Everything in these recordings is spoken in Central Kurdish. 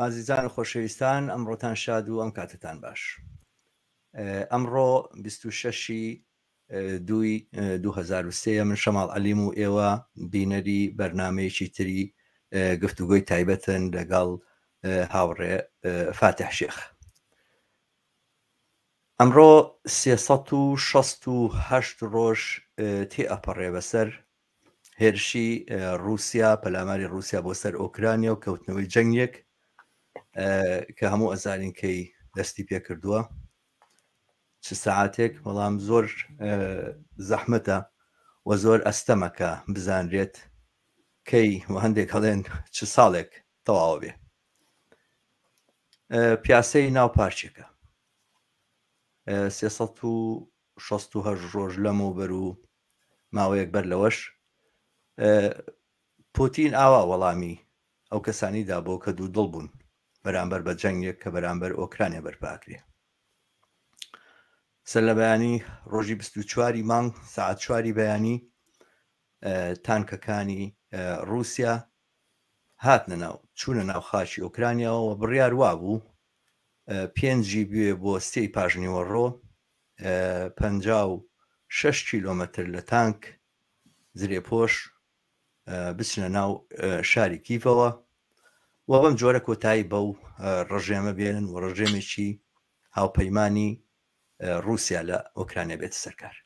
ئازیزان و خۆشەویستان ئەمڕۆتان شاد و ئەم کاتتان باش. ئەمڕۆ 26 دووی 2023 من شەماڵ عەلیم و ئێوە بینەری بەرنمەیەکی تری گفتوگۆی تایبەتن لەگەڵ هاوڕێ فاتح شێخ. ئەمڕۆ 368 ڕۆژ تێ ئەپەڕێ بەسەر هێرشی ڕووسیا، پەلاماری ڕووسیا بۆ سەر ئۆکرانیا و کەوتنەوەی جەنگێک کە هەموو ئەزانین کەی دەستی پێکردووە چ سەعاتێک، بەڵام زۆر زەحمەتە و زۆر ئەستەمە کە بزانرێت کەی و هەندێک هەڵێن چ ساڵێک تەواوە بێ. پیاسەی ناو پارچێکە 368 ڕۆژ لەمەوبەر و ماوەیەک بەر لەوەش پوتین ئاوا وەڵامی ئەو کەسانی دابەوە کە دوودڵ بوون بەرامبەر بە جەنگێک کە بەرامبەر ئۆکرانیا بەرپاکرێ. سەر لە بەیانی ڕۆژی 24 مانگ سەعات چواری بەیانی تانکەکانی ڕووسیا هاتنە ناو چوونە ناو خاکی ئۆکرانیاوە و بڕیار وابوو پێنجی بوێ بۆ سێی پاژنیوەڕۆ 56 کیلۆمەتر لە تانک زرێپۆش بچنە ناو شاری کیڤەوە و بەم جۆرە کۆتایی بەو ڕژێمە بێنن و ڕژێمێکی هاوپەیمانی ڕووسیا لە ئۆکرانیا بێتە سەرکار.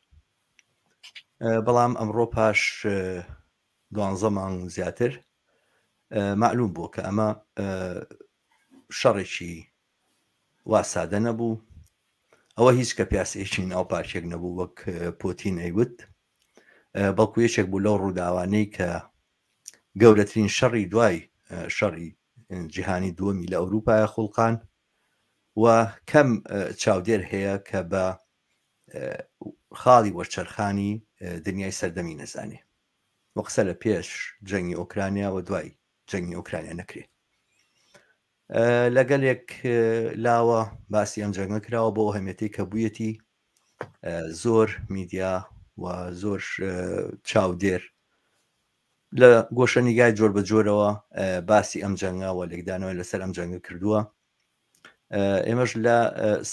بەڵام ئەمڕۆ پاش دوانزە مانگ زیاتر معلوم بووە کە ئەمە شەڕێکی وا سادە نەبوو. ئەوە هیچ کە پیاسەیەکی ناو پارکێک نەبوو وەک پۆتین ئەیوت، بەڵکو یەکێک بوو لەو ڕووداوانەی کە گەورەترین شەڕی دوای شەڕی جیهانی دووەمی لە ئەوروپایە خوڵقان و کەم چاودێر هەیە کە بە خاڵی وەرچەرخانی دنیای سەردەمی نەزانێ و قسە لە پێش جەنگی ئۆکرانیا و دوای جەنگی ئۆکرانیا نەکرێ. لەگەلێک لاوە باسی ئەم جەنگە کراوە بۆ هەمێتی کە بوویەتی زۆر میدیا و زۆر چاودێر لە گۆشە نیگای جۆر بە جۆرەوە باسی ئەم جەنگە و لێکدانەوەی لەسەر ئەم جەنگە کردووە. ئێمەش لە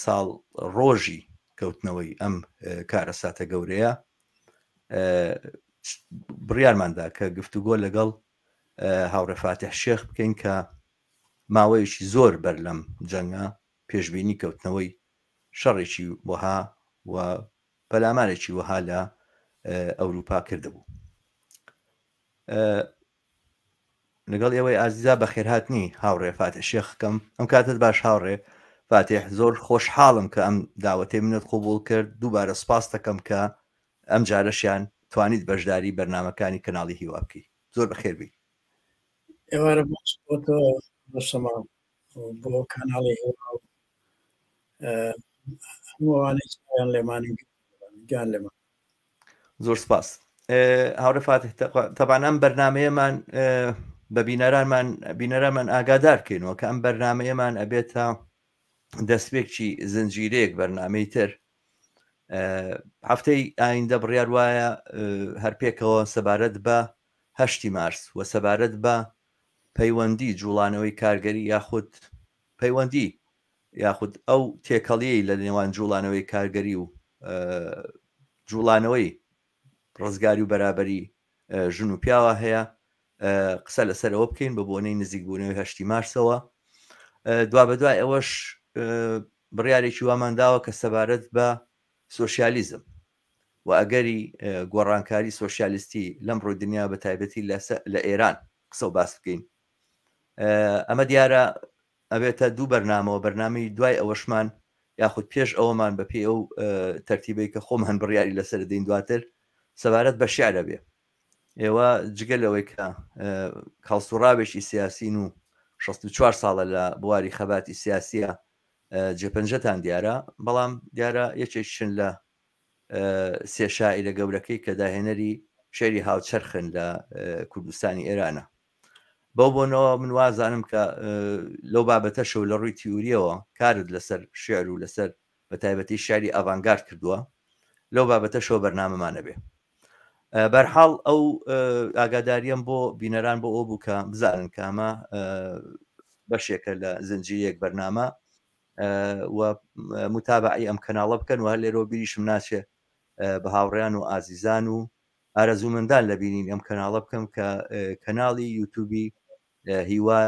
ساڵ ڕۆژی کەوتنەوەی ئەم کارەساتە گەورەیە بڕیارماندا کە گفتوگۆ لەگەڵ هاوڕێ فاتح شێخ بکەین کە ماوەیەکی زۆر بەر لەم جەنگە پێشبینی کەوتنەوەی شەڕێکی وەها و پەلامارێکی وەها لە ئەوروپا کردبوو. لەگەڵ ئێوەی ئازیزا بەخێرهاتنی هاوڕێ فاتح شێخ کەم. ئەم کاتت باش هاوڕێ فاتح، زۆر خۆشحاڵم کە ئەم داوەتەی منت قوبوڵ کرد. دووبارە سپاس دەکەم کە ئەم جارەشیان توانیت بەشداری بەرنامەکانی کەناڵی هیوا بکەی. زۆر بەخێر بی. ئێوارە باش بۆ تۆ ڕەشەماڵ بۆ کەناڵی هیوا و هەموو ئەوانەی چاویان لێمانن گیان لێمان. زۆر سپاس هاوڕێ فاتح. تەبان ئەم بەرنمەیەمان بە بینەرانمان بینەرانمان ئاگادار کەینەوە کە ئەم بەرنمەیەمان ئەبێتە دەستپێکی زنجیرەیەک بەرنمەی تر. هەفتەی ئایندە بڕیار وایە هەر پێکەوە سەبارەت بە هەشتی مارس و سەبارەت بە پەیوەندی جوڵانەوەی کارگەری یاخود پەیوەندی یاخود ئەو تێکەڵیەی لە نێوان جوڵانەوەی کارگەری و جوڵانەوەی ڕزگاری و بەرابەری ژن و پیاوە هەیە قسە لەسەرەوە بکەین بە بۆنەی نزیکبوونەوەی هەشتی مارسەوە. دوا بەدوای ئەوەش بڕیارێکی وامان داوە کە سەبارەت بە سۆسیالیزم و ئەگەری گۆڕانکاری سۆسیالیستی لەم ڕووی دنیا بە تایبەتی لە ئێران قسە و باس بکەین. ئەمە دیارە ئەبێتە دوو بەرنامەوە، بەرنامەی دوای ئەوەشمان یاخود پێش ئەوەمان بە پێی ئەو تەرتیبەی کە خۆمان بڕیاری لەسەر دەین دواتر سەبارەت بە شعرە بێ. ئێوە جگە لەوەی کە هەڵسوڕاوێکی سیاسین و 64 ساڵە لە بواری خەباتی سیاسیە جێپەنجەتان دیارە، بەڵام دیارە یەکێکیشن لە سێ شاعیرە گەورەکەی کە داهێنەری شعری هاوچەرخن لە کوردستانی ئێرانە. بەو بۆنەوە من وازانم کە لەو بابەتەشەوە لە ڕووی تیوریەوە کارت لەسەر شعر و لەسەر بە تایبەتی شعری ئاڤانگارد کردووە، لەو بابەتەشەوە بەرنامەمانە بێ. بەرحاڵ ئەو ئاگاداریەم بۆ بینەران بۆ ئەو بوو کە بزانن کە ئەمە بەشێکە لە زنجیرەیەک بەرنامە و متابعی ئەم کەناڵە بکەن و هەر لێرەوە بیریشم ناچێ بە هاوڕێیان و ئازیزان و ئارەزوومەندان لە بینین ئەم کەناڵە بکەم کە کەناڵی یوتوبی هیوا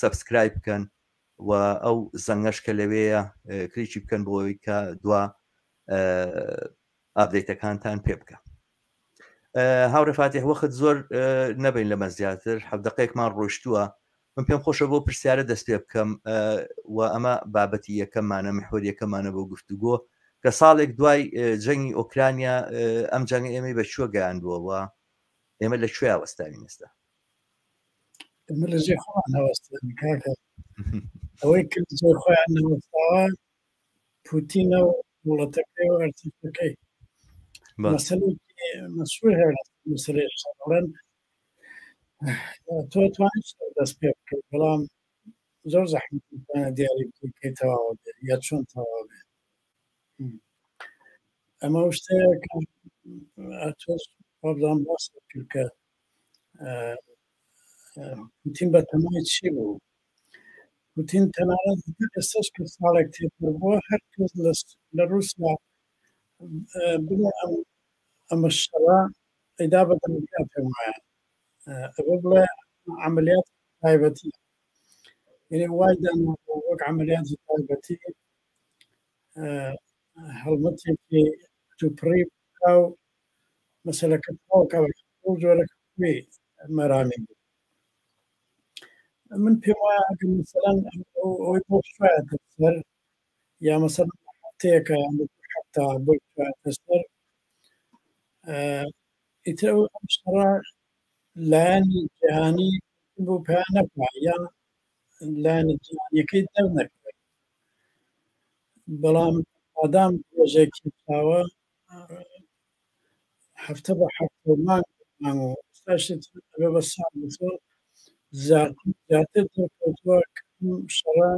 subscribe بکەن و ئەو زەنگەش کە لەوێیە کلیکی بکەن بۆ ئەوەی کە دوا update ەکانتان پێ بکە. هاوڕێ فاتیح وەخت زۆر نەبین لەمە زیاتر حەف دقەیەکمان ڕۆشتووە من پێم خۆشە بۆ پرسیارە دەست پێ بکەم و ئەمە بابەتی یەکەممانە محوەر یەکەمانە بۆ گفتوگۆ کە ساڵێک دوای جەنگی ئۆکرانیا ئەم جەنگ ئێمەی بە کوێ گەیاندووە و ئێمە لە کوێ وەستاوین ئێستا؟ ئێمە لە جێ خۆمان نەوەستاوین کاکە. ئەوەی کە لە جێ خۆیان نەوەستاوە پوتینە و وڵەتەکەی و ئەرتەشەکەی. مەسەلەیەکی مەشهور هەیە مەسەلەی شەڕ دەڵێن تۆ توانیت شەڕ دەست پێ بکەیت بەڵام زۆر زەحمەت دیاری بکەیت کەی تەواو بێ یا چۆن تەواو بێ. ئەمە شتەیە کە تۆش وابزانم باست کرد کە پوتین بە تەمای چی بوو؟ پوتین تەنانەت ئێستاش کە ساڵێک تێپەڕ بووە هەر کەس لە ڕووسیا بڵێ ئەم ئەمە شەڕە ئەیدا بە دەمەکە پێم وایە ئەوە بڵێ عملیات تایبەتی یعنی وای دانا وەک عملیاتی تایبەتی هەڵمەتێکی توپڕی بکا و مەسەلەکە تەواو کە بەو جۆرە خۆی مەرامی بوو. من پێم وایە ئەگەر مەسەلەن ئەوەی بۆ شوایەتە سەر یا مەسەلەن هەفتەیەکە یان دوو هەفتە بۆی شوایەتە سەر ئیتر ئەو ئەم شەڕە لایەنی جیهانی بۆ پیا نەکا یان لایەنە جیهانیەکەی دەرنەکەوێت بەڵام مادام ڕۆژێک کێشاوە هەفتە بە هەفتە و مانگ بە مانگ و ئێستاش ئەبێ بە ساڵ بە ساڵ زیاتر زیاتر دەرکەوتووە کە ئەم شەڕە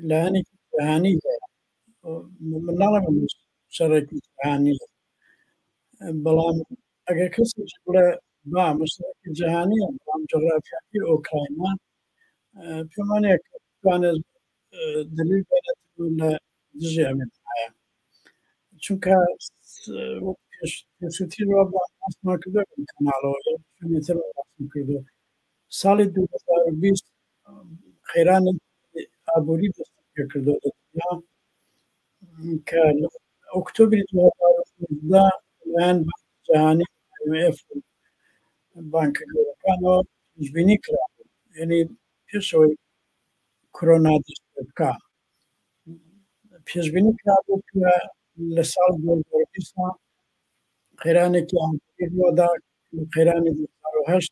لایەنێکی جیهانی هەیە. من ناڵێم ئەمە شەڕێکی جیهانییە، بەڵام ئەگەر کەسێک بڵێ با ئەمە شەڕێکی جیهانییە بەڵام جوغرافیاکەی ئۆکراینا پێم وانییە کە بتوانێت دلیل بێنێت لە دژی ئەم ئیدعایە. چونکە پێشووتر وا باسمان کردووە لەم کەناڵەوە لە شوێنی تر باسم کردووە ساڵی 2020 قەیرانی ئابووری دەستی پێکردووە لە دنیا کە لە ئۆکتۆبری 2019 لەلایەن بانکی جیهانی IMF و بانکە گەورەکانەوە پێشبینی کرا یعنی پێشەوەی کۆرۆنا دەست پێ بکا پێشبینی کرابوو کە لە ساڵ 2020 قەیرانێکی ئابووری ڕوودا قەیرانی 2008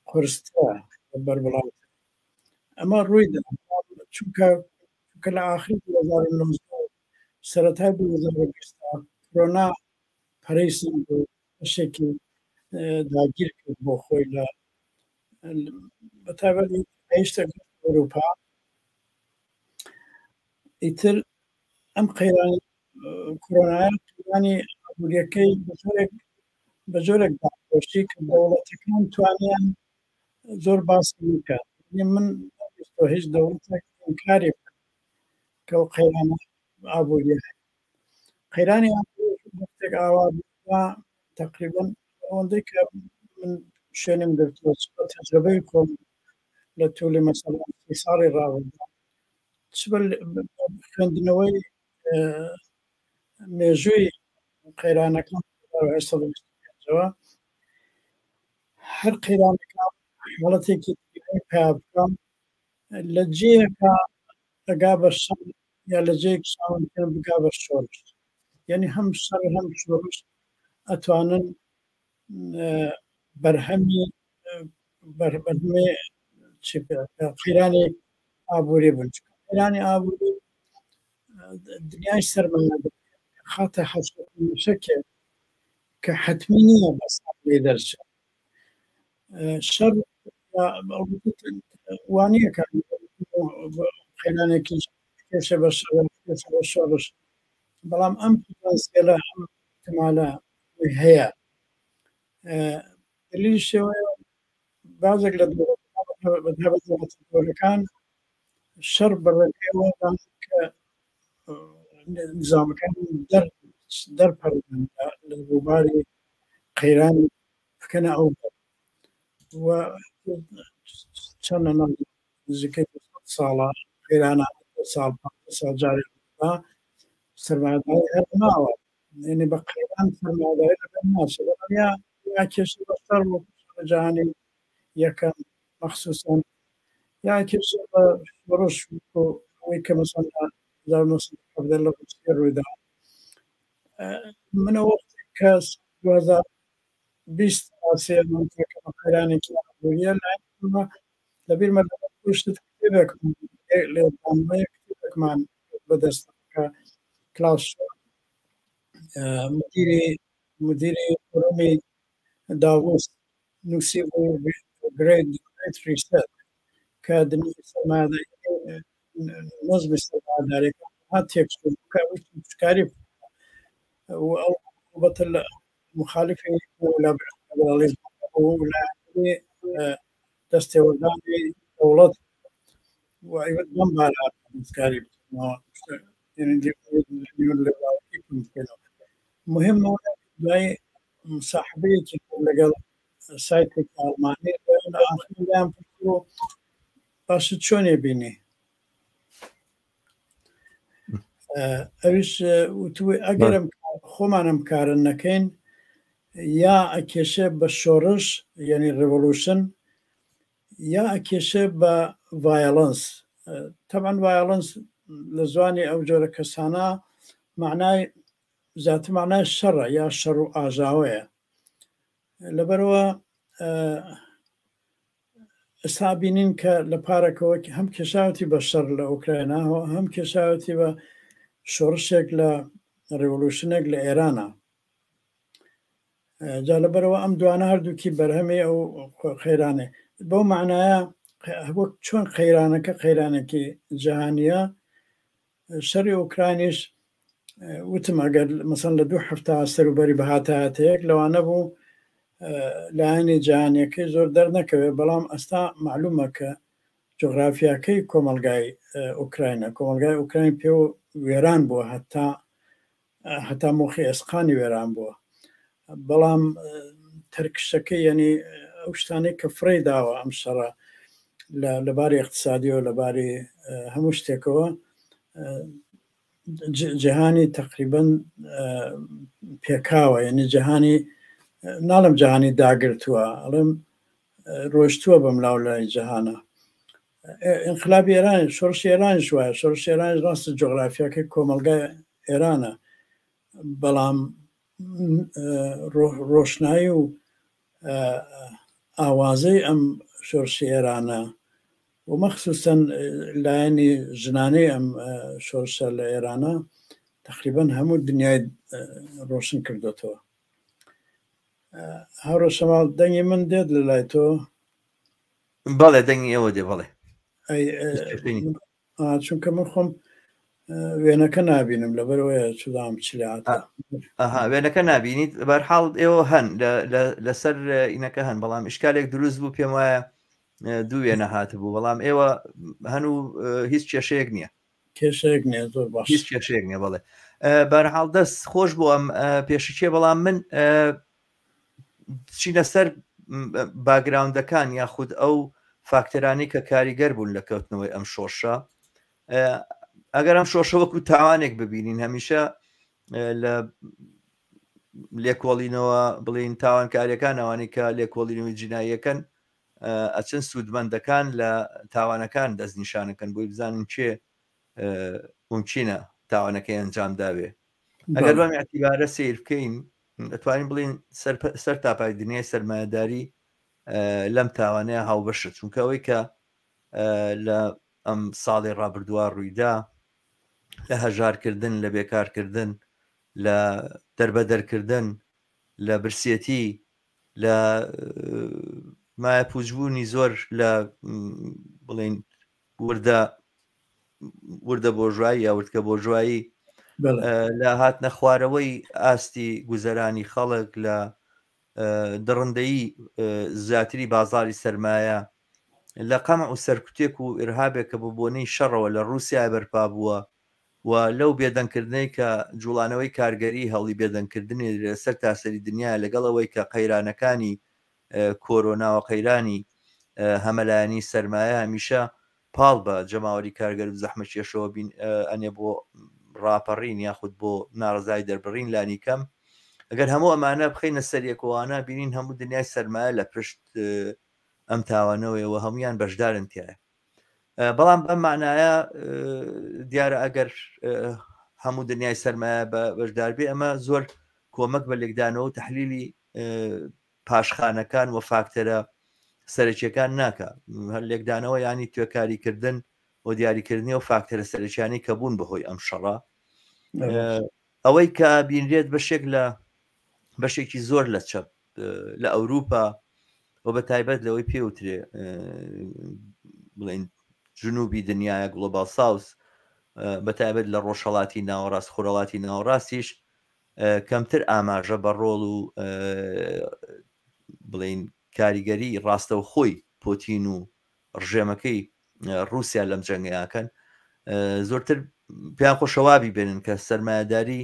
قورسترە بەربڵاوتر ئەمە ڕوویدا چونکە چونکە لە ئاخری 2019 سەرەتای 2020 کۆرۆنا پەرەی سەند و بەشێکی داگیر کرد بۆ خۆی لە بەتایبەت گەیشتە ئەوروپا ئیتر ئەم قەیرانی کۆرۆنایە قەیرانی ئابووریەکەی بە جۆرێک بە جۆرێک داپۆشی کە دەوڵەتەکان توانیان زۆر باسی نەکات من هیچ دەوڵەتێک ئینکاری بکەن کە ئەو قەیرانە ئابووریە هەیە قەیرانی وەختێک ئاوا بووە تقریبا ئەوەندەی کە من شوێنم گرتووە چ بە تەجربەی خۆم لە تولی مەسەڵەن سی ساڵی ڕابردوو چ بە خوێندنەوەی مێژووی قەیرانەکان 1925ەوە هەر قەیرانەکە حاڵەتێکی پیا بکەم لە جێیەکە ئەگا بە شەڕ یا لە جێیەک چاوم پێ بگا بە شۆڕش یعنی هەم شەڕ هەم شۆڕش ئەتوانن بەرهەمی بەرهەمێ قەیرانی ئابووری بن قەیرانی ئابووری دنیای سەرمایە خاتە حەشەکێک کە حتمی نییە بەس لێ دەرچێت شەڕ وانە کە قەیرانێکی کێشە بە شەڕ کێشە بە شۆڕش بەڵام ئەم پتانسیێلە ئەم احتمالە هەیە دلیلی شێوەیە بازێک لە دەوڵەتەکان بە دەوڵەتە گەورەکان شەڕ بە ڕێگەی کە نظامەکان دەر دەرپەڕن لە ڕووباری قەیران بکەنە ئەو و چەند نزیکەی ساڵە قەیرانە ساڵ ساڵ جارێک سەرمایەداری هەر ماوە یعنی بە قەیران سەرمایەداری لەبەر ناچێت بەڵام یا یا کێشە بە شەڕ وەکو شەڕی جیهانی یەکەم مەخسوسەن یا کێشە بە شۆڕش وەکو ئەوەی کە مەسەلەن لە 1917 لە ڕووسیە ڕوویدا. منەوە وەختێک کە 2020 ڕاسیە کە بە قەیرانێکی ئابووریە لای لەبیرمە لەگەڵ پشتت کتێبێکمان لێدانەوەی کتێبێکمان بەدەست کە کلاوس مدیری مدیری فۆرمی داڤۆس نووسی بوو گرێت گرێت ریسێت کە دنیای سەرمایەداری نەزمی سەرمایەداریەکان هات تێکچوو کە شکاری و ئەو بەتە لە مخالفی لیبرالیزم و لایەنگری دەستێوەردانی دەوڵەت و ئەیوت بەم بارە دەستکاری بکەنەوە مهم دوای مساحبەیەکی لەگەڵ سایتێکی ئەڵمانی لە ئاخر باشە چۆنێ بینی ئەویش وتووی ئەگەرم خۆمانم کارە نەکەین یا ئەکێشێ بە شۆڕش یعنی ڕێڤۆلوشن یا ئەکێشێ بە ڤایەڵنس تەبعەن ڤایەڵنس لە زوانی ئەو جۆرە کەسانە معنای زیاتر معنای شەڕە یا شەڕ و ئاژاوەیە لەبەرەوە ئێستا بینین کە لە پارەکەوە هەم کێشاوتی بە شەڕ لە ئۆکراینا هەم کێشاوتی بە شۆڕشێک لە ڕێوەلوشنێک لە ئێرانە جا لەبەرەوە ئەم دوانە هەردووکی بەرهەمی ئەو قەیرانێ بەو معنایە وەک چۆن قەیرانەکە قەیرانێکی جیهانیە شەڕی ئۆکراینیش وتم ئەگەر مەسەن لە دوو هەفتا سەروبەری بەهاتایەتەیەک لەوانە بوو لایەنی جیهانیەکەی زۆر دەرنەکەوێت بەڵام ئەستا معلومە کە جغرافیاکەی کۆمەلگای ئۆکراینە کۆمەلگای ئۆکراین پێ وێران بووە هەتا هەتا مۆخی ئێسقانی وێران بووە بەڵام تەرکشەکەی یعنی ئەو شتانەی کە فڕێی داوە ئەم شەڕە لە باری اقتصادیەوە لە باری هەموو شتێکەوە جیهانی تقریبا پێکاوە یعنی جیهانی ناڵم جیهانی داگرتووە ئەڵێم ڕۆشتووە بەم لاو لای جیهانە ئینقلابی ئێران شۆڕشی ئێرانیش وایە شۆڕشی ئێرانیش ڕاستە جۆغرافیاکەی کۆمەڵگای ئێرانە بەڵام ڕۆشنایی و ئاوازەی ئەم شۆرشی ئێرانە و مەخصوصەن لایەنی ژنانەی ئەم شۆرشە لە ئێرانە تقریبا هەموو دنیای ڕۆشن کردوێتەوە هاوڕێ شەماڵ دەنگی من دێت لە لای تۆ؟ بەڵێ دەنگی ئێوە دێ بەڵێ. چونکە من خۆم وێنەکە نابینم لەبەرەوەیە چودام چلات وێنەکە نابینیت بەرحاڵ ئێوە هەن لەسەر ئینەکە هەن بەڵام ئشکالێک دروست بوو پێم وایە دوو وێنە هاتبوو بەڵام ئێوە هەن و هیچ کێشەیەک نییە کێشەیەک نییە زۆر باش هیچ کێشەیەک نییە بەڵێ بەرحاڵ دەست خۆش بۆ ئەم پێشکێ بەڵام من بچینە سەر باگراوندەکان یاخود ئەو فاکتەرانی کە کاریگەر بوون لە کەوتنەوەی ئەم شۆڕشە ئەگەر ئەم شۆڕشە وەکو تاوانێک ببینین هەمیشە لە لێکۆڵینەوە بڵین تاوانکاریەکان ئەوانەی کە لێکۆڵینەوەی جیناییەکەن ئەچن سوودمەندەکان لە تاوانەکان دەستنیشانەکەن بۆی بزانن کێ ممکنە تاوانەکەی ئەنجام داوێ ئەگەر بەم اعتیبارە سیر بکەین دەتوانین بڵین سەر تاپای دنیای سەرمایەداری لەم تاوانەیە هاوبەشە چونکە ئەوەی کە لە ئەم ساڵی ڕابردووە ڕوویدا لە هەژارکردن لە بێکارکردن لە دەربەدەرکردن لە برسێتی لە مایەپووچبوونی زۆر لە بڵین وردە وردە بۆژایی یا وردکە بۆژایی لە هاتنە خوارەوەی ئاستی گوزەرانی خەڵک لە دڕندەیی زیاتری بازاری سەرمایە. لە قەمع و سەرکوتێک و ئیرهابێک کە بە بۆنەی شەڕەوە لە ڕووسیا بەرپا بووە و لەو بێدەنگکردنەی کە جوڵانەوەی کارگەری هەوڵی بێدەنگکردنی لە سەر تاسەری دنیا لەگەڵ ئەوەی کە قەیرانەکانی کۆرۆنا و قەیرانی هەمەلایەنی سەرمایە هەمیشە پاڵ بە جەماوەری کارگەر و زەحمەتکێشەوە بین ئەنێ بۆ ڕاپەڕین یاخود بۆ ناڕەزای دەربڕین لانیکەم ئەگەر هەموو ئەمانە بخەینە سەر یەکەوانە بینین هەموو دنیای سەرمایە لە پشت ئەم تاوانەوەیە و هەمویان بەشدارن تایە بەڵام بەم معنایە دیارە ئەگەر هەموو دنیای سەرمایە بە بەشدار بێ ئەمە زۆر کۆمەک بە لێکدانەوە و تحلیلی پاشخانەکان و فاکتەرە سەرەکیەکان ناکا هەر لێکدانەوە ینی توێکاریکردن و دیاریکردنی و فاکتەرە سەرەکیانی کە بوون بەهۆی ئەم شەڕە ئەوەی کە بینرێت بەشێک لە بەشێکی زۆر لە چەپ لە ئەوروپا و بە تایبەت لەوەی پێوترێ بڵین جنوبی دنیاە Global South بە تایبەت لە ڕۆژهڵاتی ناوەڕاست خۆرەڵاتی ناوەڕاستیش کەمتر ئاماژە بە ڕۆڵ و بڵێین کاریگەری ڕاستەوخۆی پۆتین و ڕژێمەکەی ڕووسیا لەم جەنگەیاکەن زۆرتر پێیان خۆشە وابی بێنن کە سەرمایەداری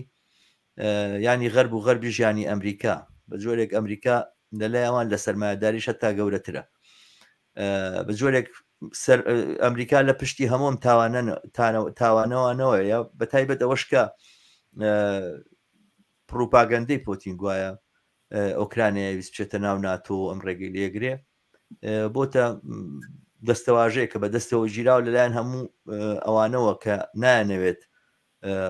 ینی غەرب و غەربی ژیانی ئەمریکا بە جۆرێک ئەمریکا لەلای ئەوان لە سەرمایەداریش هەتا گەورەترە بە جۆرێک ئەمریکا لە پشتی هەمووم تاوانەوانەوەیە بە تایبەت ئەوەش کە پڕوپاگەندەی پۆتین گوایە ئۆکرانیا ویست بچێتە ناو ناتۆ ئەم ڕێگەی لێگرێ بۆتە دەستەواژەیە کە بە دەستەوە گیراوە لەلایەن هەموو ئەوانەوە کە نایانەوێت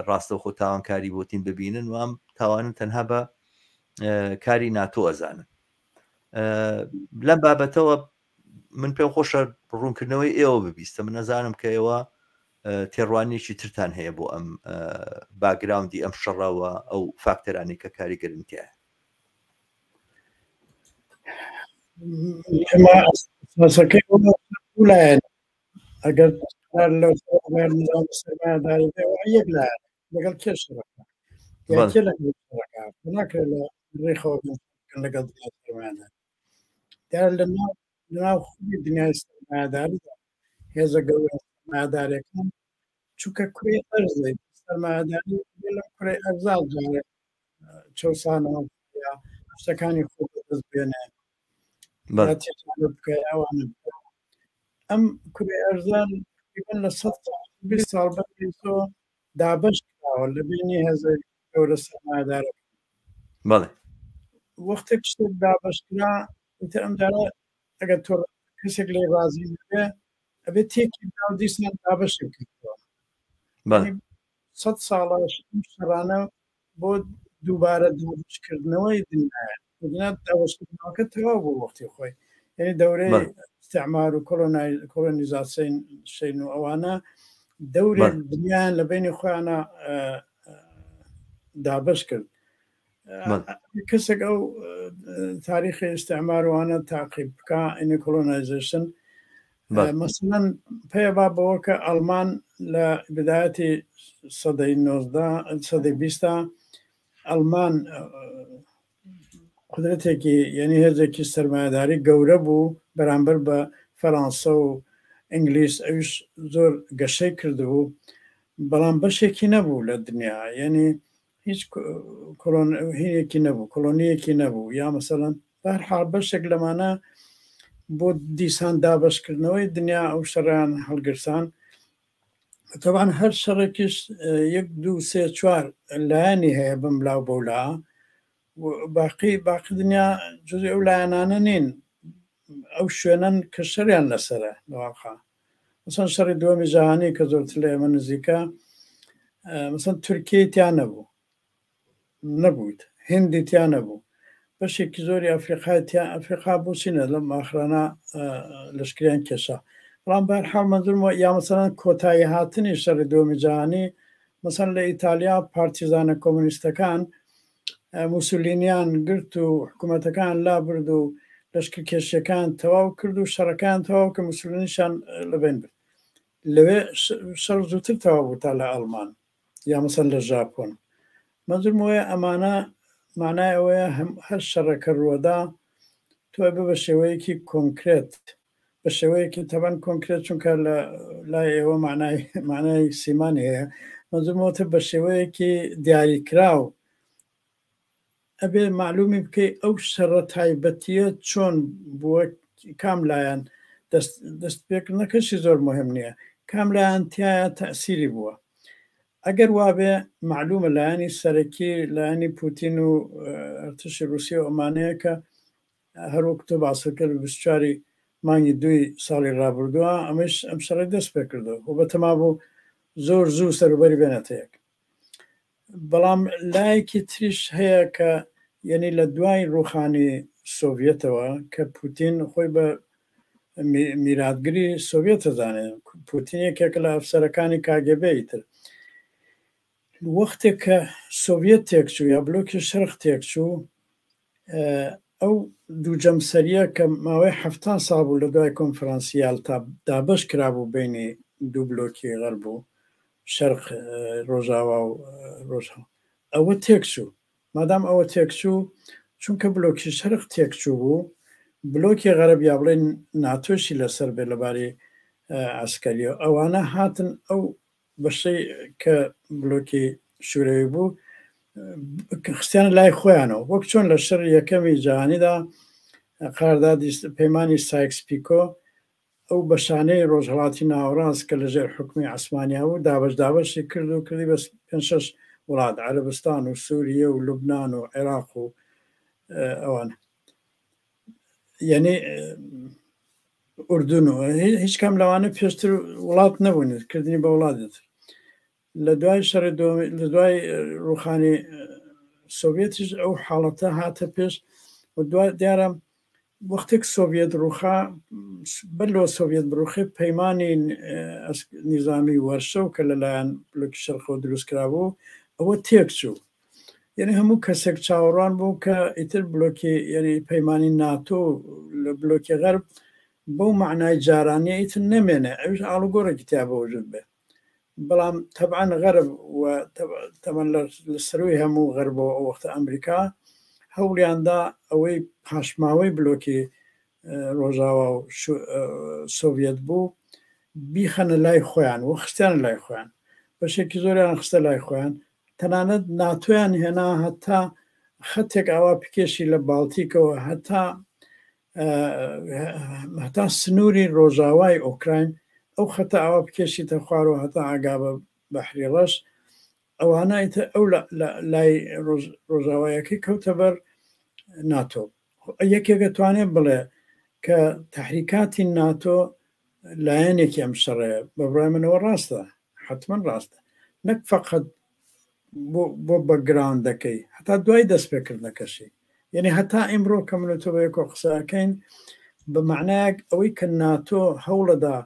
ڕاستەوخۆ تاوانکاری بۆتین ببینن و ئەم تاوانە تەنها بە کاری ناتۆ ئەزانن لەم بابەتەوە من پێم خۆشە ڕوونکردنەوەی ئێوە ببیستە من نەزانم کە ئێوە تێڕوانێکی ترتان هەیە بۆ ئەم باگراوندی ئەم شەڕەوە ئەو فاکتەرانی کە کاریگەرن تایە لایەن ئەگەر سەرمایەداری یەک لایەن لەگەڵ کێ شەڕەکە کێ لەگەڵ شەڕەکە ناکرێت لە ڕێخەوە لەگەڵ دنیای سەرمایەداری دیارە لە ناو لە ناو خودی دنیای سەرمایەداریدا هێزە گەورە سەرمایەدارەکان چونکە کوڕی ئەرزە سەرمایەداری لەم کوڕی ئەرزا جارێ چەوسانەوە یا شتەکانی خۆ بەدەست بێنێ بکە ئەوانە ئەم کوڕی ئەرزان لە 120 ساڵ بەرەوە دابەش کراوە لە بینی هێزە گەورە سەرمایەدارەکان. بەڵێ. وەختێک شتێک دابەش کرا ئیتر ئەم جارە ئەگەر تۆ کەسێک لێی ڕازی نەبێ ئەبێ تێکی بدا و دیسان دابەشی بکەیتەوە. بەڵێ. سەد ساڵەش ئەم شەڕانە بۆ دووبارە دابەشکردنەوەی دنیایە. دنیا دابەشکردنەوەکە تەواو بوو وەختی خۆی. یعنی دەورەی استعمار و کۆلۆنیزاسیۆن و ئەوانە دەورێک دنیایان لە بینی خۆیانە دابش کرد کەسێک ئەو تاریخی استعماروانە تاقیب بکە ئینی کۆلۆنایزیشن مەسەلەن پێ با بەوە کە ئەڵمان لە بدایەتی سەدەی 19 سەدەی بیستا ئەڵمان قدرەتێکی یعنی هێزێکی سەرمایەداری گەورە بوو بەرامبەر بە فەرانسە و ئینگلیس ئەویش زۆر گەشەی کردبوو بەڵام بەشێکی نەبوو لە دنیا یعنی هیچ کۆلۆن هینێکی نەبوو کۆلۆنیەکی نەبوو یا مەسەلەن بەهەرحاڵ بەشێک لەمانە بۆ دیسان دابەشکردنەوەی دنیا ئەو شەڕیان هەڵگرسان تەبان هەر شەڕێکیش یەک دوو سێ چوار لایەنی هەیە بم لاو بەولا باقی باقی دنیا جزی ئەو لایەنانە نین ئەو شوێنەن کە شەریان لەسرە لەواقع مەسەن شەڕی دووەمی جەهانی کە زۆرتر لە ئێمە نزیکە مەسەن تورکیەی تیا نەبوو نەبوویت هندی تیا نەبوو بەشێکی زۆری ئەفریقای تیا ئەفریقا بۆچی نە لەم ئاخرانە لەشکریان کێشا بەڵام بەهەرحاڵ مەنزورم یا مەسەلەن کۆتایی هاتنی شەڕی دووەمی جەهانی مەسەن لە ئیتالیا پارتیزانە کۆمۆنیستەکان موسولینیان گرت و حکوومەتەکان لابرد و لەشکرکێشیەکان تەواو کرد و شەڕەکان تەواو کە موسولینیشان لەبەین برد لەوێ شەڕ زووتر تەواو بوو تا لە ئەڵمان یا مەسەن لە ژاپۆن مەنزورم وەیە ئەمانە مانای ئەوەیە هەر شەڕەکە ڕووەدا تۆ ئەبێ بە شێوەیەکی کۆنکرێت. بە شێوەیەکی تەبەن کۆنکرێت چونکە لە لای ئێوە معنای معنای سیمان هەیە مەزمەوەتە بە شێوەیەکی دیاریکراو ئەبێ مەعلومی بکەی ئەو شەڕە تایبەتیە چۆن بووە کام لایەن دەست دەست پێکردنەکەشی زۆر مهم نییە کام لایەن تایە تەسیری بووە ئەگەر وابێ معلومە لایەنی سەرەکی لایەنی پوتین و ئەرتشی رووسیا و ئەمانەیە کە هەروەک تۆ باست کرد 24 مانگی دووی ساڵی ڕابردووە ئەمەش ئەم شەڕی دەست پێ کردو و بەتەما بوو زۆر زوو سەروبەری بێنێتە یەک بەڵام لایەکی تریش هەیە کە یەنی لە دوای ڕووخانی سۆڤیەتەوە کە پوتین خۆی بە میراتگری سۆڤیەت دەزانێت پوتین یەکێکە لە ئەفسەرەکانی کاگێبێ ئیتر وەختێک کە سۆڤیەت تێکچوو یا بلۆکی شەرق تێکچوو ئەو دوو جەمسەریە کە ماوەی حەفتا ساڵ بوو لە دوای کۆنفرانسی یالتا دابەش کرابوو بینی دوو بلۆکی غەرب و شەرق ڕۆژاوا و ڕۆژهەڵ ئەوە تێکچوو مادام ئەوە تێکچوو چونکە بلۆکی شەرق تێکچوو بوو بلۆکی غەرب یا بڵێن ناتۆشی لەسەر بێ لەبارەی عسکەریەوە ئەوانە هاتن ئەو بەشەی کە بلۆکی شوورەوی بوو خستیانە لای خۆیانەوە وەک چۆن لە شەڕی یەکەمی جیهانیدا قەراردادی پەیمانی سایکس پیکۆ ئەو بەشانەی ڕۆژهەڵاتی ناوەڕاست کە لەژێر حکومی عوسمانیا بوو دابەش دابەشی کرد و کردی بە پێنج شەش وڵات عەرەبستان و سووریە و لوبناان و عێراق و ئەوانە یعنی ئوردون و هیچ کام لەوانە پێشتر وڵات نەبوون کردنی بە وڵات لە دوای شەڕی لە دوای ڕوخانی سۆڤێتیش ئەو حاڵەتە هاتە پێش و دوای دیارە وەختێک سۆڤێت ڕوخا بەر لەوە سۆڤێت بڕوخێ پەیمانی نیزامی وەرشە و کە لەلایەن بلۆکی شەرقەوە دروست کرابوو ئەوە تێکچوو یعنی هەموو کەسێک چاوەڕوان بوو کە ئیتر بلۆکی یعنی پەیمانی ناتۆ لە بلۆکی غەرب بەو معنای جارانیە ئیتر نەمێنێ ئەوش ئاڵوگۆڕێکی تیا بە وجود بێ بەڵام تەبعەن غەرب و تەبعەن لە سەروی هەموو غەربەوە ئەو وەختە ئەمریکا هەوڵیاندا ئەوەی پاشماوەی بلۆکی ڕۆژاوا و سۆڤیەت بوو بیخەنە لای خۆیان و خستیان لای خۆیان بەشێکی زۆریان خستە لای خۆیان تەنانەت ناتۆیان هێنا هەتا خەتێک ئاوا پکێشی لە باڵتیکەوە هەتا هەتا سنووری ڕۆژاوای ئۆکراین ئەو خەتە ئاوا بکێشیتە خوارەوە هەتا ئاگا بە بەحری ڕەش ئەوانە ئیتر ئەو لای ڕۆژاوایەکەی کەوتە بەر ناتۆ یەکێک دەتوانێت بڵێ کە تحریکاتی ناتۆ لایەنێکی ئەم شەڕەیە بە بڕای منەوە ڕاستە حتمما ڕاستە نەک فقط بۆ بۆ بەکگراوندەکەی هەتا دوای دەست پێکردنەکەشی یعنی هەتا ئیمڕۆ کە من و تۆ بەیەکەوە قسە ئەکەین بە معنایەک ئەوەی کە ناتۆ هەوڵەدا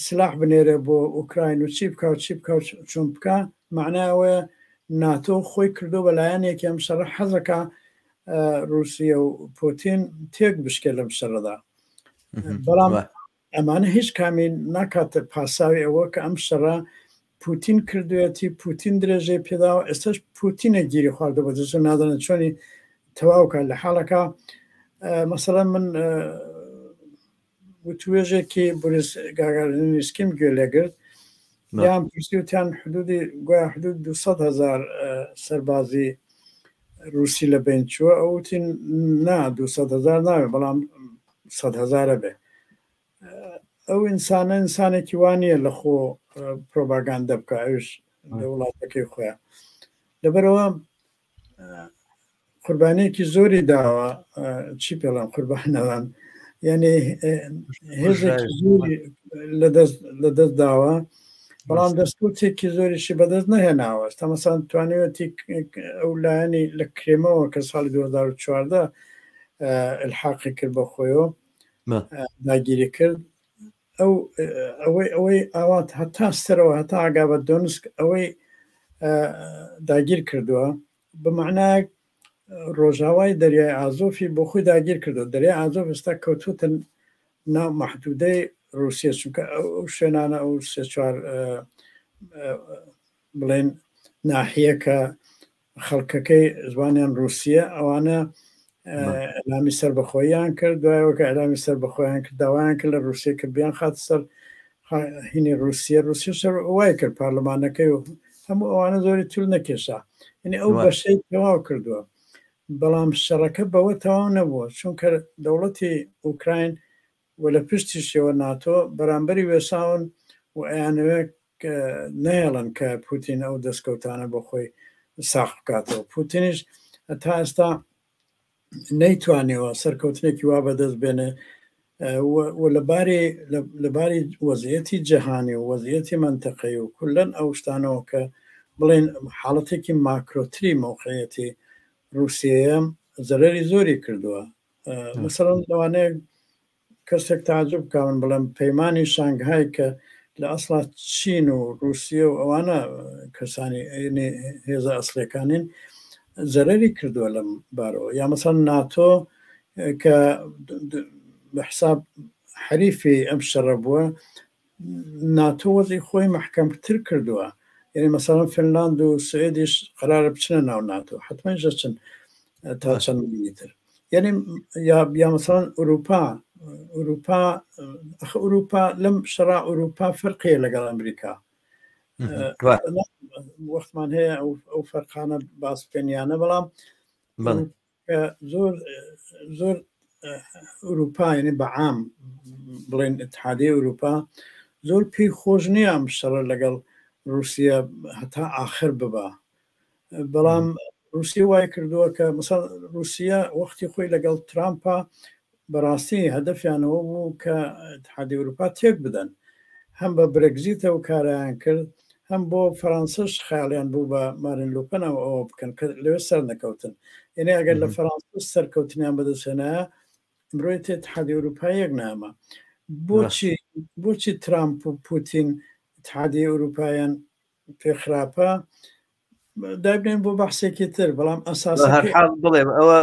سلاح بنێرێ بۆ ئۆکراین و چی بکە و چی بکە و چۆن بکە معنای ئەوەیە ناتۆ خۆی کردو بە لایەنێکی ئەم شەڕە حەزەکە رووسیە و پوتین تێک بشکێ لەم شەڕەدا بەڵام ئەمانە هیچ کامی ناکاتە پاساوی ئەوە کە ئەم شەڕە پوتین کردوێتی پوتین درێژەی پێداوە ئێستاش پوتینە گیری خواردە بە دەست و نازانێت چۆنی تەواوکە لە حاڵەکە مەسەڵەن من وتوێژێکی بوریس گاگارینسکیم گوێ لێگرت یان پرسی وتیان حدودی گویا حدود 200 هزار سەربازی رووسی لە بین چووە ئەو وتی نا 200 هزار ناوێ بەڵام سەد هەزارە بێ ئەو ئینسانە ئینسانێکی وا نییە لە خۆ پرۆباگاندە بکە ئەوش لە وڵاتەکەی خۆیان لەبەرەوە قوربانێکی زۆری داوە چی پێڵم قوربانەوان یعنی هێزێکی زۆری لە دەست داوە بەڵام دەستکەوتێکی زۆریشی بەدەست نەهێناوە تەمەسان توانیوەتی ئەو لایەنی لە کرێمەوە کە ساڵی 2014 الحاقی کرد بە خۆیەوە داگیری کرد ئەو ئەوەی ئەوەی ئاوات هەتا سەرەوە هەتا ئاگا بە دۆنسک ئەوەی داگیر کردووە بە معنایەک ڕۆژاوای دەریای ئازۆفی بۆ خۆی داگیر کردو دەریای ئازۆف ئێستا کەوتوتە ناو مەحدودەی ڕوسیە چونکە ئەو شوێنانە ئەو سێ چوار بڵێن ناحیە کە خەڵکەکەی زمانیان ڕوسیە ئەوانە ئەلامی سەربەخۆیان کرد دوایەوە کە ئەلامی سەربەخۆیان کرد داوایان کرد لە رووسیە کە بیان خات سەر هینی رووسیە رووسیە سەر وای کرد پەرلەمانەکەی و هەموو ئەوانە زۆری تول نەکێشا یعنی ئەو بەشەی تەواو کردووە بەڵام شەڕەکە بەوە تەواو نەبووە چونکە دەوڵەتی ئوکراین و لە پشتیشیەوە ناتۆ بەرامبەری وێساون و ئەیانەوێت نەهێڵن کە پوتین ئەو دەستکەوتانە بۆ خۆی ساخ بکاتەوە. پوتینیش تا ئێستا نەیتوانیوە سەرکەوتنێکی وا بەدەست بێنێ و لەباری لەباری وەزیەتی جیهانی و وەزیەتی مەنتەقەی و کولەن ئەو شتانەوە کە بڵێن حاڵەتێکی ماکرۆتری مەوقعیەتی ڕووسیەیە زەرەری زۆری کردووە. مەسەڵەن لەوانەیە کەسێک تەعجوب بکا من بڵێم پەیمانی شانگهای کە لە ئەسڵا چین و ڕووسیە و ئەوانە کەسانی هێزە ئەسڵیەکانین زەرەری کردووە لەم بارەوە یا مەسەڵەن ناتۆ کە بە حساب حەریفی ئەم شەڕە بووە ناتۆ وەزعی خۆی مەحکەمتر کردووە یعنی مەسەڵەن فنلاند و سوئدیش قەرارە بچنە ناو ناتۆ حتممەش دەچن تا چەند مانگی تر یعنی یا یا مەسەڵەن ئەوروپا ئەوروپا ئەخ ئەوروپا لەم شەڕا ئەوروپا فەرقەیە لەگەڵ ئەمریکا وەختمان هەیە ئەو فەرقانە باس بکەن یانە بەڵام کە زۆر زۆر ئەوروپا یعنی بە عام بڵێن اتحادی ئەوروپا زۆر پێی خۆش نییە ئەم شەڕە لەگەڵ رووسیا هەتا ئاخر ببا بەڵام رووسیا وای کردووە کە مثلا رووسیا وەختی خۆی لەگەڵ ترامپا بەڕاستی هەدەفیانەوە بوو کە اتحادی ئەوروپا تێک بدەن هەم بە برێگزیتەوە کارایان کرد هەم بۆ فەرانسەش خەیاڵیان بوو بە مارین لوپەنەوە ئەوە بکەن کە لەوێ سەر نەکەوتن یعنی ئەگەر لە فەرانسە سەرکەوتنیان بەدەستهێنایە ئەمڕۆ اتحادی ئەوروپا یەک نامە بۆچی بۆچی ترامپ و پوتین اتحادی ئەوروپایان پێ خراپە دابنێن بۆ بەحسێکی تر بەڵام ئەساس حاڵ بڵێم ئەوە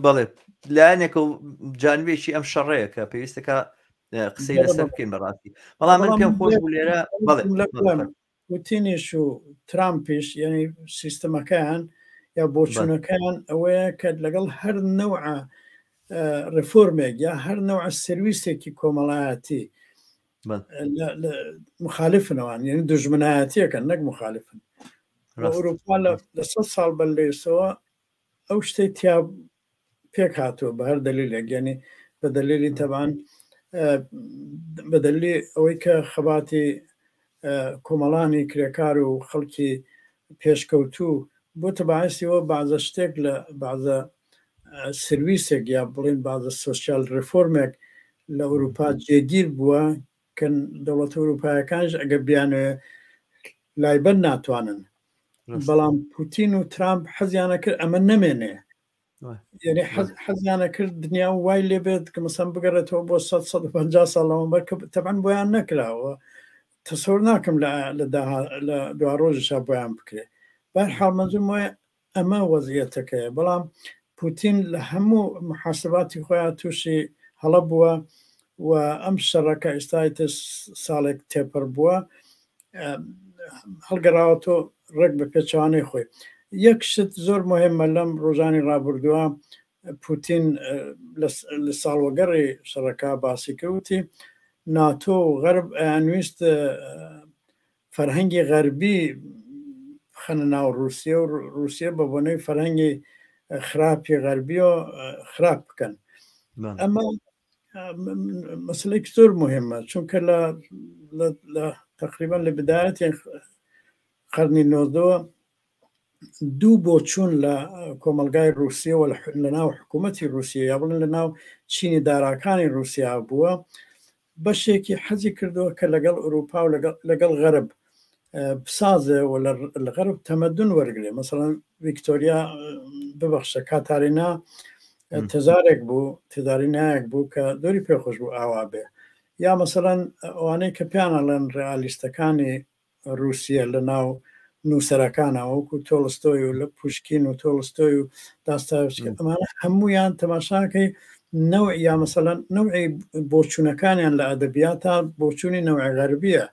بڵێ لایەنێکە و جانبێکی ئەم شەڕەیە کە پێویستەکە قسەی لەسەر بکەین بەڕاستی بەڵام من پێم خۆش بوو لێرە بەڵێ پوتینیش و ترامپیش یعنی سیستمەکەیان یا بۆچوونەکەیان ئەوەیە کە لەگەڵ هەر نەوعە ڕفۆرمێک یا هەر نەوعە سرویسێکی کۆمەڵایەتی مخالفنەوان یعنی دژمنایەتیەکەن نەک مخالفن ئەوروپا لە سە ساڵ بەر لێسەوە ئەو شتەی تیا پێک هاتووە بە هەر دەلیلێک یعنی بە دەلیلی تەبان بە دەلیلی ئەوەی کە خەباتی کۆمەڵانی کرێکار و خەڵکی پێشکەوتوو بۆتە باعثیەوە بەعزە شتێک لە بەعزە سرویسێک یا بڵین بەعزە سۆسیال ڕێفۆرمێک لە ئەوروپا جێگیر بووە کە دەوڵەتە ئەوروپایەکانیش ئەگەر بیانەوێ لایبەن ناتوانن بەڵام پوتین و ترامپ حەزیانە کرد ئەمە نەمێنێ یعنی حەزیانە کرد دنیا وای لێبێت کە مەسەن بگەڕێتەوە بۆ 150 ساڵ لەمەوبەر کە تەبعەن بۆیان نەکراوە تەسەور ناکەم لە لە دوا ڕۆژیشا بۆیان بکرێ بەرحاڵ مەنزوم وایە ئەمە وەزیەتەکەیە بەڵام پوتین لە هەموو محاسباتی خۆیان تووشی هەڵە بووە و ئەم شەڕەکە ئێستای تر ساڵێک تێپەڕ بووە هەڵگەڕاوەتەوە ڕێک بە پێچەوانەی خۆی یەک شت زۆر مهمە لەم ڕۆژانی ڕابردووە پوتین لە ساڵوەگەڕی شەڕەکە باسی کردوتی ناتۆ و غەرب ئەیانویست فەرهەنگی غەربی بخەنە ناو ڕووسیە و ڕووسیە بە بۆنەی فەرهەنگی خراپی غەربیەوە خراپ بکەن ئەمە مەسلێکی زۆر مهمە چونکە لە لە تقریبا لە بدایەتی قەرنی نۆزدەوە دوو بۆچوون لە کۆمەلگای رووسیەوە لە ناو حکوومەتی رووسیا یا بڵێن لە ناو چینی داراکانی رووسیا بووە بەشێکی حەزی کردووە کە لەگەڵ ئەوروپا و لەگەڵ غەرب بسازێ و لە غەرب تەمەدون وەرگێ مەسەڵەن ویکتۆریا ببەخشە کاتارینا تەزارێک بوو تێدارینایەک بوو کە زۆری پێخۆش بوو ئاوا بێ یا مەسەڵەن ئەوانەی کە پیانەڵێن ڕئالیستەکانی ڕووسیە لە ناو نووسەرەکانە وەکو تۆڵستۆی و لە پوشکین و تۆڵستۆی و داستایۆسکی ئەمانە هەمویان تەماشاکەی نەوع یا مەسەلەن نەوعی بۆچوونەکانیان لە ئەدەبیاتا بۆچوونی نەوعی غەربیە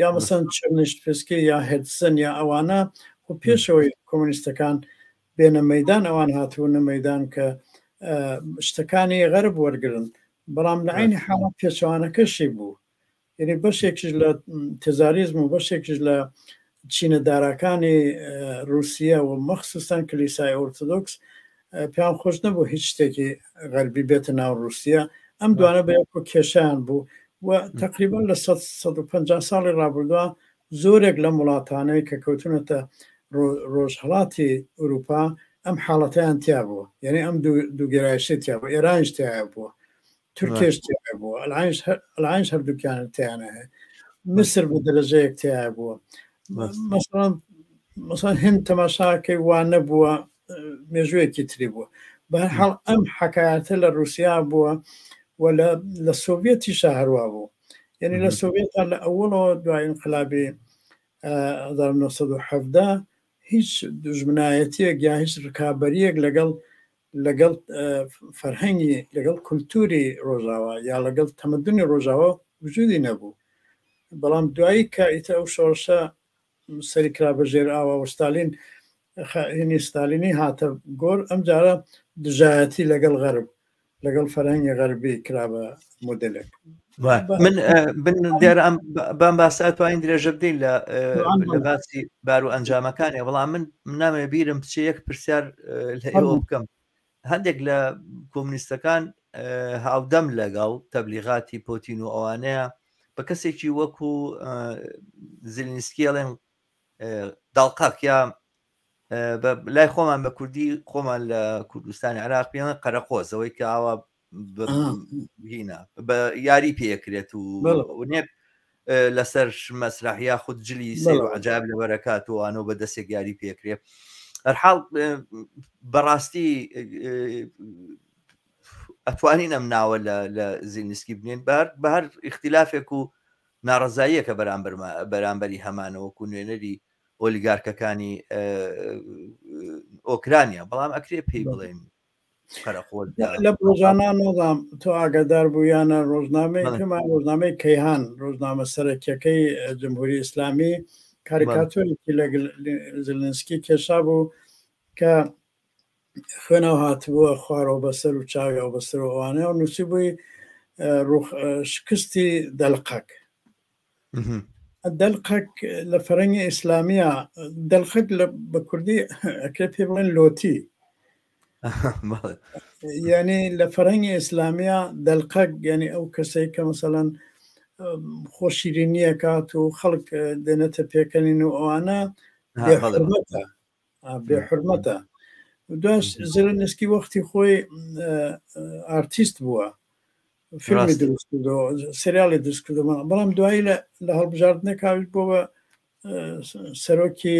یا مەسەن چرنیشتفسکی یا هێرتسن یا ئەوانە خۆ پێشەوەی کۆمۆنیستەکان بێنە مەدان ئەوان هاتبوونە مەدان کە شتەکانی غەرب وەرگن بەڵام لە عینی حاڵ پێچەوانەکەشی بوو یعنی بەشێکیش لە تزاریزم و بەشێکیش لە چینە داراکانی رووسە و مەخصوصان کلیسای ئۆرتۆدۆکس پێیان خۆش نەبوو هیچ شتێکی غەربی بێتە ناو رووسە ئەم دوانە بە یەکۆ کێشیان بوو و تقریبا لە 150 ساڵی ڕابردووە زۆرێک لەم وڵاتانەی کە کەوتونەتە ڕۆژهەڵاتی ئەوروپا ئەم حاڵەتیان تیا بووە یعنی ئەم دووگەرایشی تیا بوو ئێرانیش تیا بووە تورکێش تیا بووە ئەلعینش هەردووکیان تیانە هەیە مسر بە دەرەجەیەک تیا بووە مەسەڵەن مەسەڵەن هند تەماشاکەی وا نەبووە مێژوویەکی تری بووە بەهەرحاڵ ئەم حکایەتە لە رووسیا بووە و لە سۆڤەتیشا هەروا بوو یعنی لە سۆڤێتا لە ئەوەڵەوە دوای انقلابی 1970 هیچ دژمنایەتیەک یا هیچ ڕکابەریەک لەگەڵ لەگەڵ فەرهەنگی لەگەڵ کولتوری ڕۆژاوا یا لەگەڵ تەمەدونی ڕۆژاوا وجودی نەبوو بەڵام دوایی کە ئیتر ئەو شۆڕشە سەری کرا بە ژێر ئاوا و ستالین هینی ستالینی هاتە گۆر ئەم جارە دژایەتی لەگەڵ غەرب لەگەڵ فەرهەنگی غەربی کرا بە مۆدلێک من بن دیارە ئەم بام باسە توانین درێژە بدەین لە لە باسی بار و ئەنجامەکانی بەڵام من نامەوێ بیرم بچێ یەک پرسیار لە ئێوە بکەم هەندێک لە کۆمونیستەکان هاودەم لەگەڵ تەبلیغاتی پۆتین و ئەوانەیە بە کەسێکی وەکو زلینسکی ئەڵێن داڵقاک یا لای خۆمان بە کوردی خۆمان لە کوردستانی عراق پێڵێن قەرەقۆزەوەی کە ئاوا هینا بە یاری پێکرێت و نێت لەسەر مەسرح یاخود جلی سیر و عجاب لەبەرەکات و ئانۆ بە دەستێک یاری پێکرێ هەرحاڵ بەڕاستی ئەتوانین ئەم ناوە لە زیلنسکی بنێن بار بە هەر اختلافێک و ناڕزاییەکە بەرامبەر بەرامبەری هەمانەوەکو نوێنەری ئۆلیگارکەکانی ئۆکرانیا بەڵام ئەکرێ پێی بڵێن لە ڕۆژانە نازام تۆ ئاگادار بوو یانە ڕۆژنامەی پێمان ڕۆژنامەی کەیهان ڕۆژنامە سەرەکیەکەی جمهوری ئیسلامی کاریکاتۆرێکی لە زلنسکی کێشا بوو کە خوێنەوە هاتبووە خوارەوە بەسەر و چاویەوە بەسەر و ئەوانە و نووسی بووی شکستی دەلقەک دەلقەک لە فەرەنگی ئیسلامیە دەلقەک لە بە کوردی ئەکرێ پێ بڵێن لۆتی یعنی لە فەرەنگی ئیسلامیە دەلقەک یعنی ئەو کەسەی کە مەسەلەن خۆشیرینیە کات و خەڵک دێنێتە پێکەنین و ئەوانە بێحرمەتە بێحرمەتە دواش زێلێنسکی وەختی خۆی ئارتیست بووە فیلمی دروست کردەوە سریالی دروست کردەوە بەڵام دوایی لە لە هەڵبژاردنێک هاویش بۆ بە سەرۆکی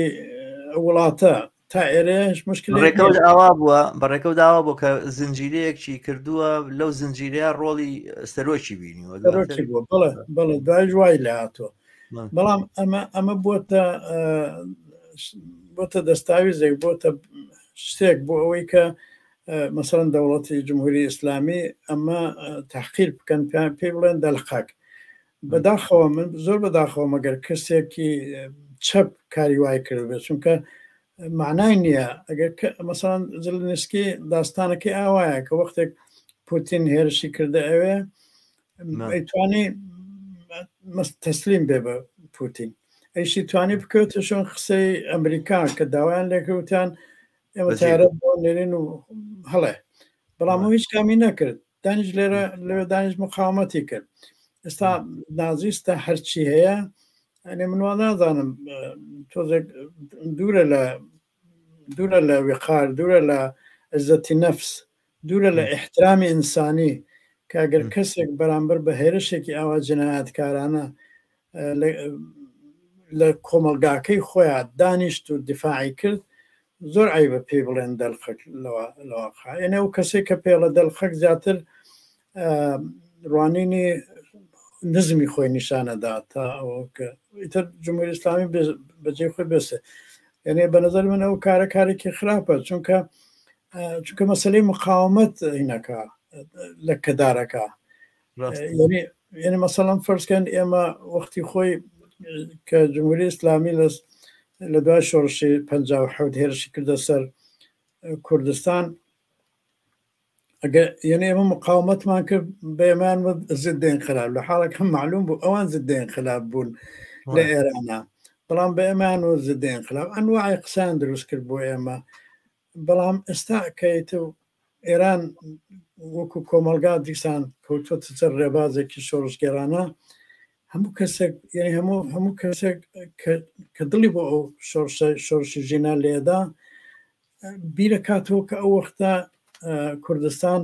وڵاتە تا ئێرەش مشکل ڕێکەوت ئاوا بووە بەڕێکەوت داوا بۆ کە زنجیرەیەکی کردووە لەو زنجیرەیە ڕۆڵی سەرۆکی بینیوە سەرۆکی بووە بەڵێ بەڵێ دوای وای لە هاتووە بەڵام ئەمە ئەمە بۆتە بۆتە دەستاویزێک بۆتە شتێک بۆ ئەوەی کە مەسەلەن دەوڵەتی جمهوری ئیسلامی ئەمە تحقیر بکەن پێیان پێی بڵێن دەلقەک بەداخەوە من زۆر بەداخەوە مەگەر کەسێکی چەپ کاری وای کردبێت چونکە معنای نییە ئەگەر مەسەلەن زلنسکی داستانەکەی ئاوایە کە وەختێک پوتین هێرشی کردە ئەوێ ئەیتوانی تەسلیم بێ بە پوتین ئەیشی توانی بکەوتە شوێن قسەی ئەمریکا کە داوایان لێکەوتیان ئێمە تارە بۆ نێرین و هەڵێ بەڵام ئەو هیچ کامی نەکرد دانیش لێرە لەوێ دانیش مقاومەتی کرد ئێستا نازیستە هەرچی هەیە ئەنێ من وا نازانم تۆزێک دوورە لە دوورە لە وقار دوورە لە عزەتی نەفس دوورە لە ئیحترامی ئینسانی کە گەر کەسێک بەرامبەر بە هێرشێکی ئاوا جنایەتکارانە لە کۆمەڵگاکەی خۆیان دانیشت و دیفاعی کرد زۆر عیبە پێی بڵێن دەلقەک لەواقع ئێنە ئەو کەسێک کە پێڵە دەلقەک زیاتر ڕوانینی نزمی خۆی نیشانەدا تا ئەوە کە ئیتر جمهوری ئیسلامی بەجێ خۆی بێسێ یعنی بە نظر من ئەو کارە کارێکی خراپە چونکە چونکە مەسلەی مقاومەت هینەکە لە کەدارەکە یعنی مەسەڵم فەرزکەن ئێمە وەختی خۆی کە جمهوری ئیسلامی لە لە دوای شۆڕشی 1970 هێرشی کردە سەر کوردستان. ئەگەر یعنی ئێمە مقاومەتمان کرد بە ئێمەیان وت زدە انقلاب لە حاڵێک هەم معلوم بوو ئەوان زدە انقلاب بوون لە ئێرانە بەڵام بە ئێمەیان وت زدە انقلاب ئەنواعی قسەیان دروست کرد بۆ ئێمە بەڵام ئێستا کەیت و ئێران وەکو کۆمەلگا دیسان کەوتوەتە سەر ڕێبازێکی شۆڕشگێرانە هەموو کەسێک یعنی هەموو هەموو کەسێک کە دڵی بۆ ئەو شۆڕشە شۆڕشی ژینا لێدا بیرەکاتەوە کە ئەو وەختە کوردستان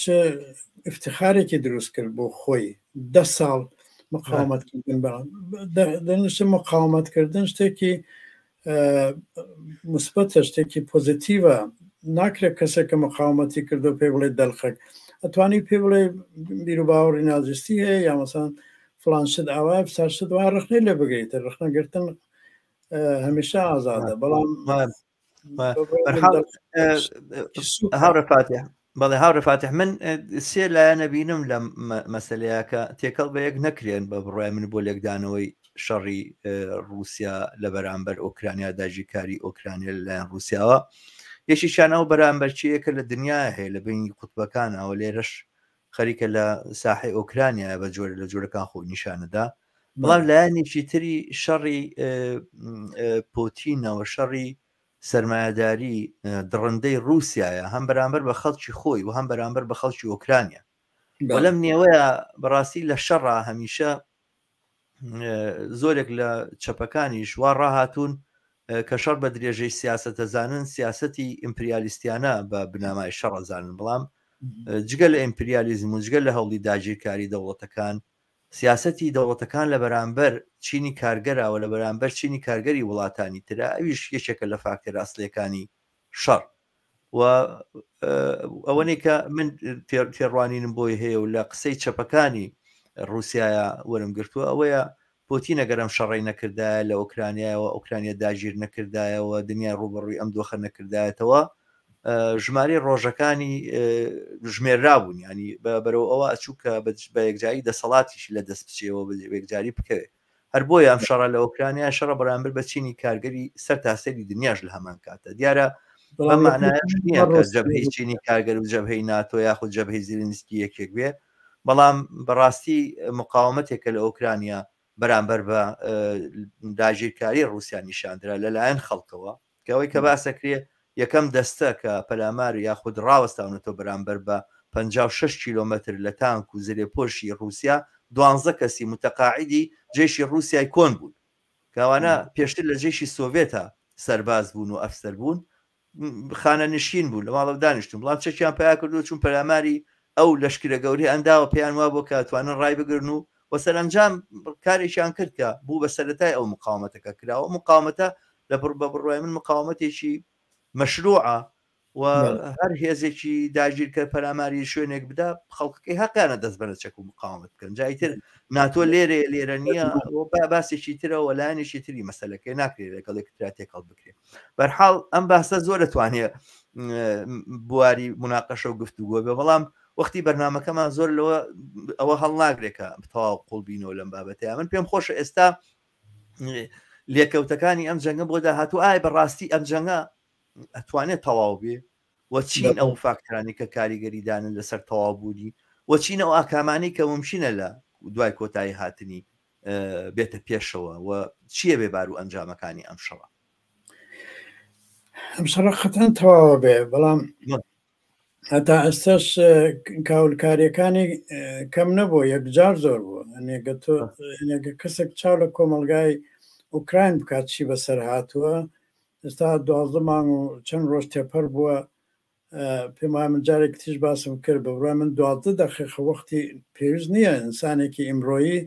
چ افتخارێکی دروست کرد بۆ خۆی دە ساڵ مقاومەتکردن دەنووسم مقاومەتکردن شتێکی مثبەتە شتێکی پۆزیتیڤە ناکرێت کەسێک کە مقاومەتی کردو پێ بڵێ دەلخەک ئەتوانی پێ بڵێ بیروباوەڕی نازیستی هەیە یا مەسان فلان شت ئاوایە فسار شت وایە ڕخنەی لێ بگریت ڕخنەگرتن هەمیشە ئازادە بەڵام هاوڕێ فاتح بەڵێ هاوڕێ فاتح من سێ لایەنە بینم لە مەسلەیەکە تێکەڵ بە یەک نەکرێن بە بڕای من بۆ لێکدانەوەی شەڕی رووسیا لە بەرامبەر ئۆکرانیا داگیرکاری ئۆکرانیا لەلایەن رووسیاوە یەکێکیان ئەو بەرامبەرچیەکە لە دنیا هەیە لە بینی قوتبەکانەوە لێرەش خەریکە لە ساحەی ئۆکرانیا بە جۆرە لە جۆرەکان خۆی نیشانەدا بەڵام لایەنێکی تری شەڕی پۆتینەوە شەڕی سەرمایەداری دڕندەی رووسایە هەم بەرامبەر بە خەڵکی خۆی و هەم بەرامبەر بە خەڵکی ئۆکرانیا لەم نێوەیە بەڕاستی لە شەڕا هەمیشە زۆرێک لە چەپەکانیش وا ڕاهاتوون کە شەڕ بە درێژەی سیاسەتەزانن سیاسەتی ئیمپریالیستیانە بە بنەمای شەڕەزانن بەڵام جگە لە ئیمپریالیزم و جگە لە هەوڵی داگیرکاری دەوڵەتەکان سیاسەتی دەوڵەتەکان لە بەرامبەر چینی کارگەراوە لە بەرامبەر چینی کارگەری وڵاتانی ترە ئەویش یەکێکە لە فاکتەرە ئەسڵیەکانی شەڕ و ئەوەنەی کە من تێڕوانینم بۆی هەیە و لە قسەی چەپەکانی رووسایە وەرم گرتووە ئەوەیە پۆتین ئەگەر ئەم شەڕەی نەکردایە لە ئۆکرانیایەوە ئۆکرانیا داگیر نەکردایەوە دنیای ڕووبەڕووی ئەم دۆخە نەکردایەتەوە ژمارەی ڕۆژەکانی ژمێررابوون ینی بەرەو ئەوە ئەچوو کە بە یەکجاری دەسەڵاتیشی لە دەست بچێەوە بە یەکجاری بکەوێت هەر بۆیە ئەم شەڕە لە ئۆکرانیا شەڕە بەرامبەر بە چینی کارگەری سەر تاسەری دنیاش لە هەمان کاتە دیارە بەڵام معنایش نییە کە جەبهەی چینی کارگەر و جەبهەی ناتۆ یاخود جەبهەی زیلینسکی یەکێک بێ بەڵام بەڕاستی مقاومەتێکە لە ئۆکرانیا بەرامبەر بە داگیرکاری ڕوسیا نیشاندرا لەلایەن خەڵکەوە کە ئەوەی کە باسەکرێ یەکەم دەستە کە پەلامار یاخود ڕاوەستاونەتەوە بەرامبەر بە 56 کیلۆمەتر لە تانک و زرێپۆشی ڕوسیا دوانزە کەسی متەقاعیدی جێشی ڕوسیای کۆن بوون کەوانە پێشتر لە جێشی سۆڤێتا سەرباز بوون و ئەفسەر بوون خانەنشین بوون لە ماڵەوە دانیشتون بەڵام چەکیان پیا کردو چون پەلاماری ئەو لەشکرە گەورەی ئەنداوە پێیان وا بۆ کە توانن ڕای بگرن و و سەرەنجام کارێکیان کرد کە بوو بە سەرەتای ئەو مقاومەتەکە کراوە مقاومەتە لە بڕ بە بڕوای من مقاومەتێکی مەشروعە و هەر هێزێکی داگیرکەر پەلاماری شوێنێک بدا خەڵکەکەی هەقیانە دەست بەنە چەک و مقاومەت بکەن جایتر ناتۆ لێرێ لێرە نییە باسێکی ترەوە لایەنێکی تری مەسەلەکەی ناکرێت لەگەڵ یەکترا تێکەڵ بکرێت بەرحاڵ ئەم باسە زۆر دەتوانێت بواری مناقەشە و گفتوگۆ بێ بەڵام وەختی بەرنمەکەمان زۆر لەوە ئەوە هەڵناگرێت کە تەواو قوڵبینەوە لەم بابەتەیە من پێم خۆشە ئێستا لێکەوتەکانی ئەم جەنگە بۆ داهاتوو ئای بەڕاستی ئەم جەنگە ئەتوانێت تەواو بێ و چین ئەو فاکتەرانی کە کاریگەری دانن لەسەر تەواو بوونی و چین ئەو ئاکامانەی کە ممکنە لە دوای کۆتایی هاتنی بێتە پێشەوە و چییە بێ بار و ئەنجامەکانی ئەم شەڕە؟ ئەم شەڕە قەتەن تەواوە بێ بەڵام هەتا ئێستاش کاولکاریەکانی کەم نەبوو یەکجار زۆر بوو ئەنێگە تۆ ئەنێگە کەسێک چاو لە کۆمەلگای ئۆکراین بکات چی بەسەر هاتووە ئێستا 12 مانگ و چەند ڕۆژ تێپەر بووە پێم وایە من جارێک تیش باسم کرد بە بڕای من 12 دەقیقە وەختی پێویست نییە ئینسانێکی ئیمڕۆیی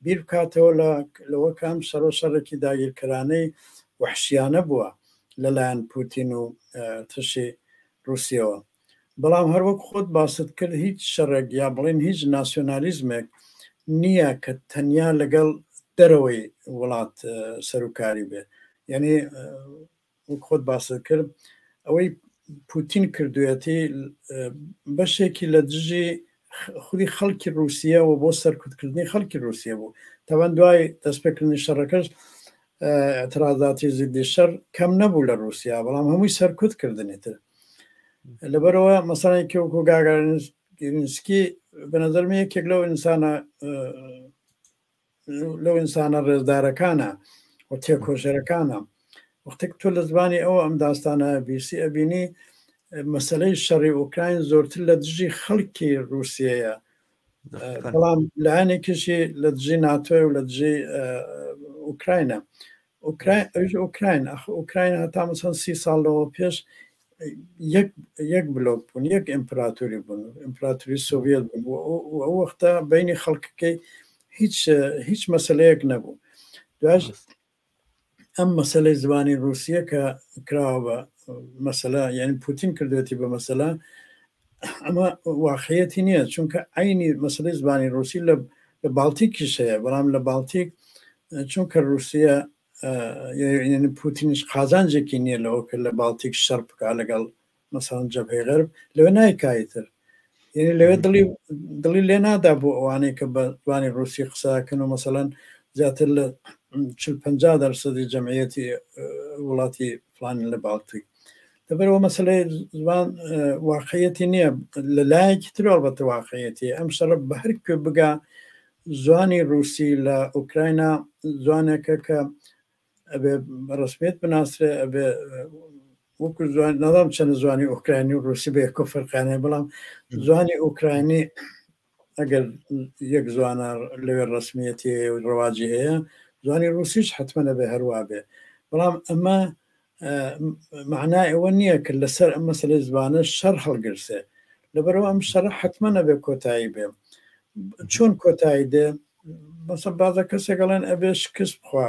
بیر بکاتەوە لە لەوە کە ئەم شەڕە شەڕێکی داگیرکەرانەی وەحشیانە بووە لەلایەن پوتین و تشی ڕووسیەوە بەڵام هەروەک خۆت باست کرد هیچ شەڕێک یا بڵێن هیچ ناسیۆنالیزمێک نییە کە تەنیا لەگەڵ دەرەوەی وڵات سەرکاری بێ یعنی وەک خۆت باست کرد ئەوەی پوتین کردوێتی بەشێکی لە دژی خودی خەڵکی رووسیە و بۆ سەرکوتکردنی خەڵکی رووسیە بوو تاوان دوای دەستپێکردنی شەڕەکەش اعتراضاتی زیدی شەر کەم نەبوو لە رووسیا بەڵام هەمووی سەرکوت کردنی تر. لەبەرەوە مەسەڵی کێوکو گاگارینسکی بە نظر من یەکێک لەو ئینسانە لەو ئینسانە ڕێزدارەکانە و تێکۆشەرەکانە وەختێک تۆ لە زبانی ئەوە ئەم داستانە بیسی ئەبینی مەسلەی شەڕی ئۆکراین زۆرتر لە دژی خەڵکی رووسەیە بەڵام لایەنێکیشی لە دژی ناتۆی و لە دژی ئۆکراینە ئۆکراین ئەویش ئۆکراین ئەخ ئۆکراین هەتا مەسەن سی ساڵ لەوە پێش یەک یەک بلۆک بوون یەک ئیمپراتوری بوون ئیمپراتوری سۆڤیەت بوون و ئەو وەختە بینی خەڵکەکەی هیچ هیچ مەسلەیەک نەبوو دواش ئەم مەسلەی زمانی رووسیە کە کراوە بە مەسەلە یعنی پوتین کردوێتی بە مەسەلە ئەمە واقعیەتی نییە چونکە عینی مەسلەی زمانی رووسی لە لە باڵتیکیش هەیە بەڵام لە باڵتیک چونکە رووسە یعنی پوتینیش قازانجێکی نییە لەوە کە لە باڵتیک شەڕ بکا لەگەڵ مەسەڵەن جەبهەی غەرب لەوێ نایکایتر یعنی لەوێ دڵی دڵی لێ نادا بۆ ئەوانەی کە بە زمانی ڕوسی قسەکەن و مەسەلەن زیاتر لە 50 دەرسەدی جەمعیەتی وڵاتی فلان لە باڵتیک لەبەرەوە مەسلەی زمان واقعیەتی نییە لە لایەکی تر ئەڵبەتە واقعیەتی ئەم شەڕە بە هەر کوێ بگا زوانی ڕوسی لە ئۆکراینا زوانێکە کە ئەبێ ڕسمیت بناسرێ ئەبێ وەکو زوان ناڵام چەند زوانی ئۆکرانی و ڕوسی بە یەکۆ فەرقیانە بەڵام زوانی ئۆکرانی ئەگەر یەک زوانە لەوێ ڕسمیەتی هەیە و ڕەواجی هەیە زوانی ڕوسیش حتممە نەبێ هەروە بێ بەڵام ئەمە معنای ئەوە نییە کە لەسەر ئەم مەسلەی زبانە شەڕ هەڵگرسێ لەبەرەوە ئەم شەڕە حتممە نەبێ کۆتایی بێ چۆن کۆتایی دێ مەسە بازە کەسێک ئەڵێن ئەبێ شکست بخوا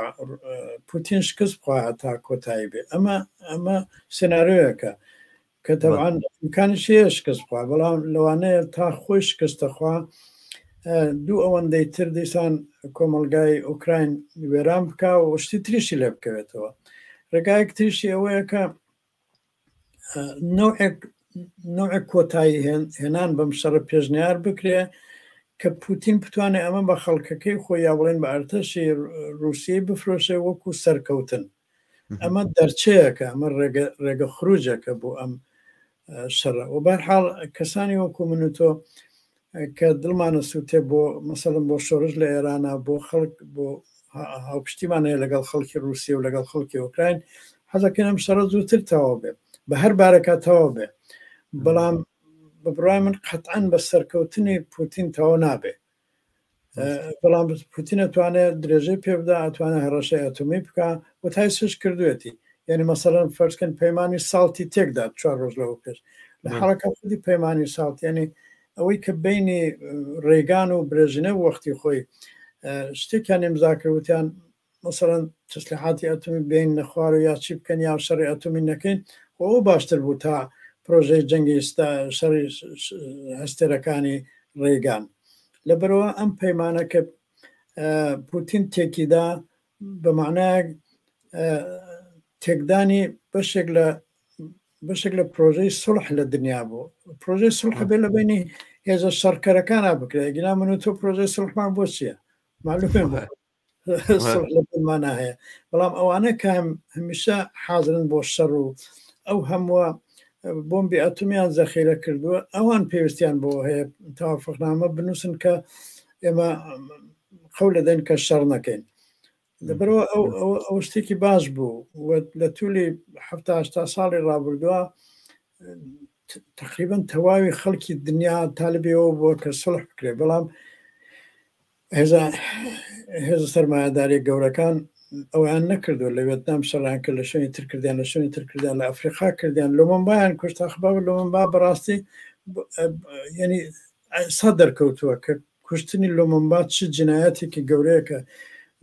پوتین شکست بخوا هەتا کۆتایی بێ ئەمە ئەمە سناریۆیەکە کە تەبعەن ئیمکانیش هەیە شکست بخوا بەڵام لەوانەیە تا خۆی شکستە خوا دوو ئەوەندەی تر دیسان کۆمەلگای ئۆکراین وێران بکا و شتی تریشی لێ بکەوێتەوە ڕێگایەک تریشی ئەوەیە کە نەوعێک نەوعێک کۆتایی هێنان بەم شەڕە پێشنیار بکرێ کە پوتین بتوانێت ئەمە بە خەڵکەکەی خۆی یا بڵێن بە ئەرتەشی رووسیەی بفرۆشێ وەکو سەرکەوتن ئەمە دەرچەیەکە ئەمە ڕێگە خروجێکە بۆ ئەم شەڕە و بەرحاڵ کەسانی وەکو من و تۆ کە دڵمانە سووتێ بۆ مەسەڵم بۆ شۆڕش لە ئێرانە بۆ خەڵک بۆ هاوپشتیمان هەیە لەگەڵ خەڵکی رووسیە و لەگەڵ خەڵکی ئۆکراین حەزەکەن ئەم شەڕە زووتر تەواو بێ بە هەر بارەکە تەواو بێ بەڵام بە بڕای من قەتعەن بە سەرکەوتنی پوتین تەواو نابێ بەڵام پوتین ئەتوانێت درێژەی پێ بدا ئەتوانێت هەڕەشەی ئەتۆمی بکا و تایسش کردوێتی یعنی مەسەڵەن فەرزکەن پەیمانی ساڵتی تێکدا چوار ڕۆژ لەوە پێش لە حاڵەکە خودی پەیمانی ساڵت یعنی ئەوەی کە بینی ڕێگان و برێژنە وەختی خۆی شتێکیان ئیمزا کرد وتیان مەسەڵەن تەسلیحاتی ئەتۆمی بێن نەخوار و یا چی بکەن یا شەڕی ئەتۆمی نەکەین خۆ ئەو باشتر بوو تا پرۆژەی جەنگی شەڕی هەستێرەکانی ڕێگان لەبەرەوە ئەم پەیمانە کە پوتین تێکیدا بە معنایەک تێکدانی بەشێک لە بەشێک لە پرۆژەی سڵح لە دنیا بوو پرۆژەی سڵح بێ لە بینی هێزە شەڕکەرەکانە بکرێت گینا من و تۆ پرۆژەی سڵحمان بۆ چییە معلومە لە بنمانە هەیە بەڵام ئەوانە کە هەمیشە حازرن بۆ شەڕ و ئەو هەمووە بۆمبی ئەتومیان زەخیرە کردووە ئەوان پێویستیان بۆ هەیە تەوافقنامە بنووسن کە ئێمە قەول دەدەین کە شەڕ نەکەین لەبەرەوە ئەو ئەو شتێکی باش بوو لە تولی هەفتا ساڵی ڕابردووە تقریبا تەواوی خەڵکی دنیا تالبیەوە بووە کە سڵح بکرێت بەڵام هێزە هێزە سەرمایەداریە گەورەکان ئەویان نەکردو لە وێتنام شەڕیان کرد لە شوێنی تر کردیان لە شوێنی تر کردیان لە ئەفریقا کردیان لۆمەمبایان کوشت ئەخبا لۆمەمبا بەڕاستی یعنی سا دەرکەوتووە کە کوشتنی لۆمەمبا چ جنایەتێکی گەورەیە کە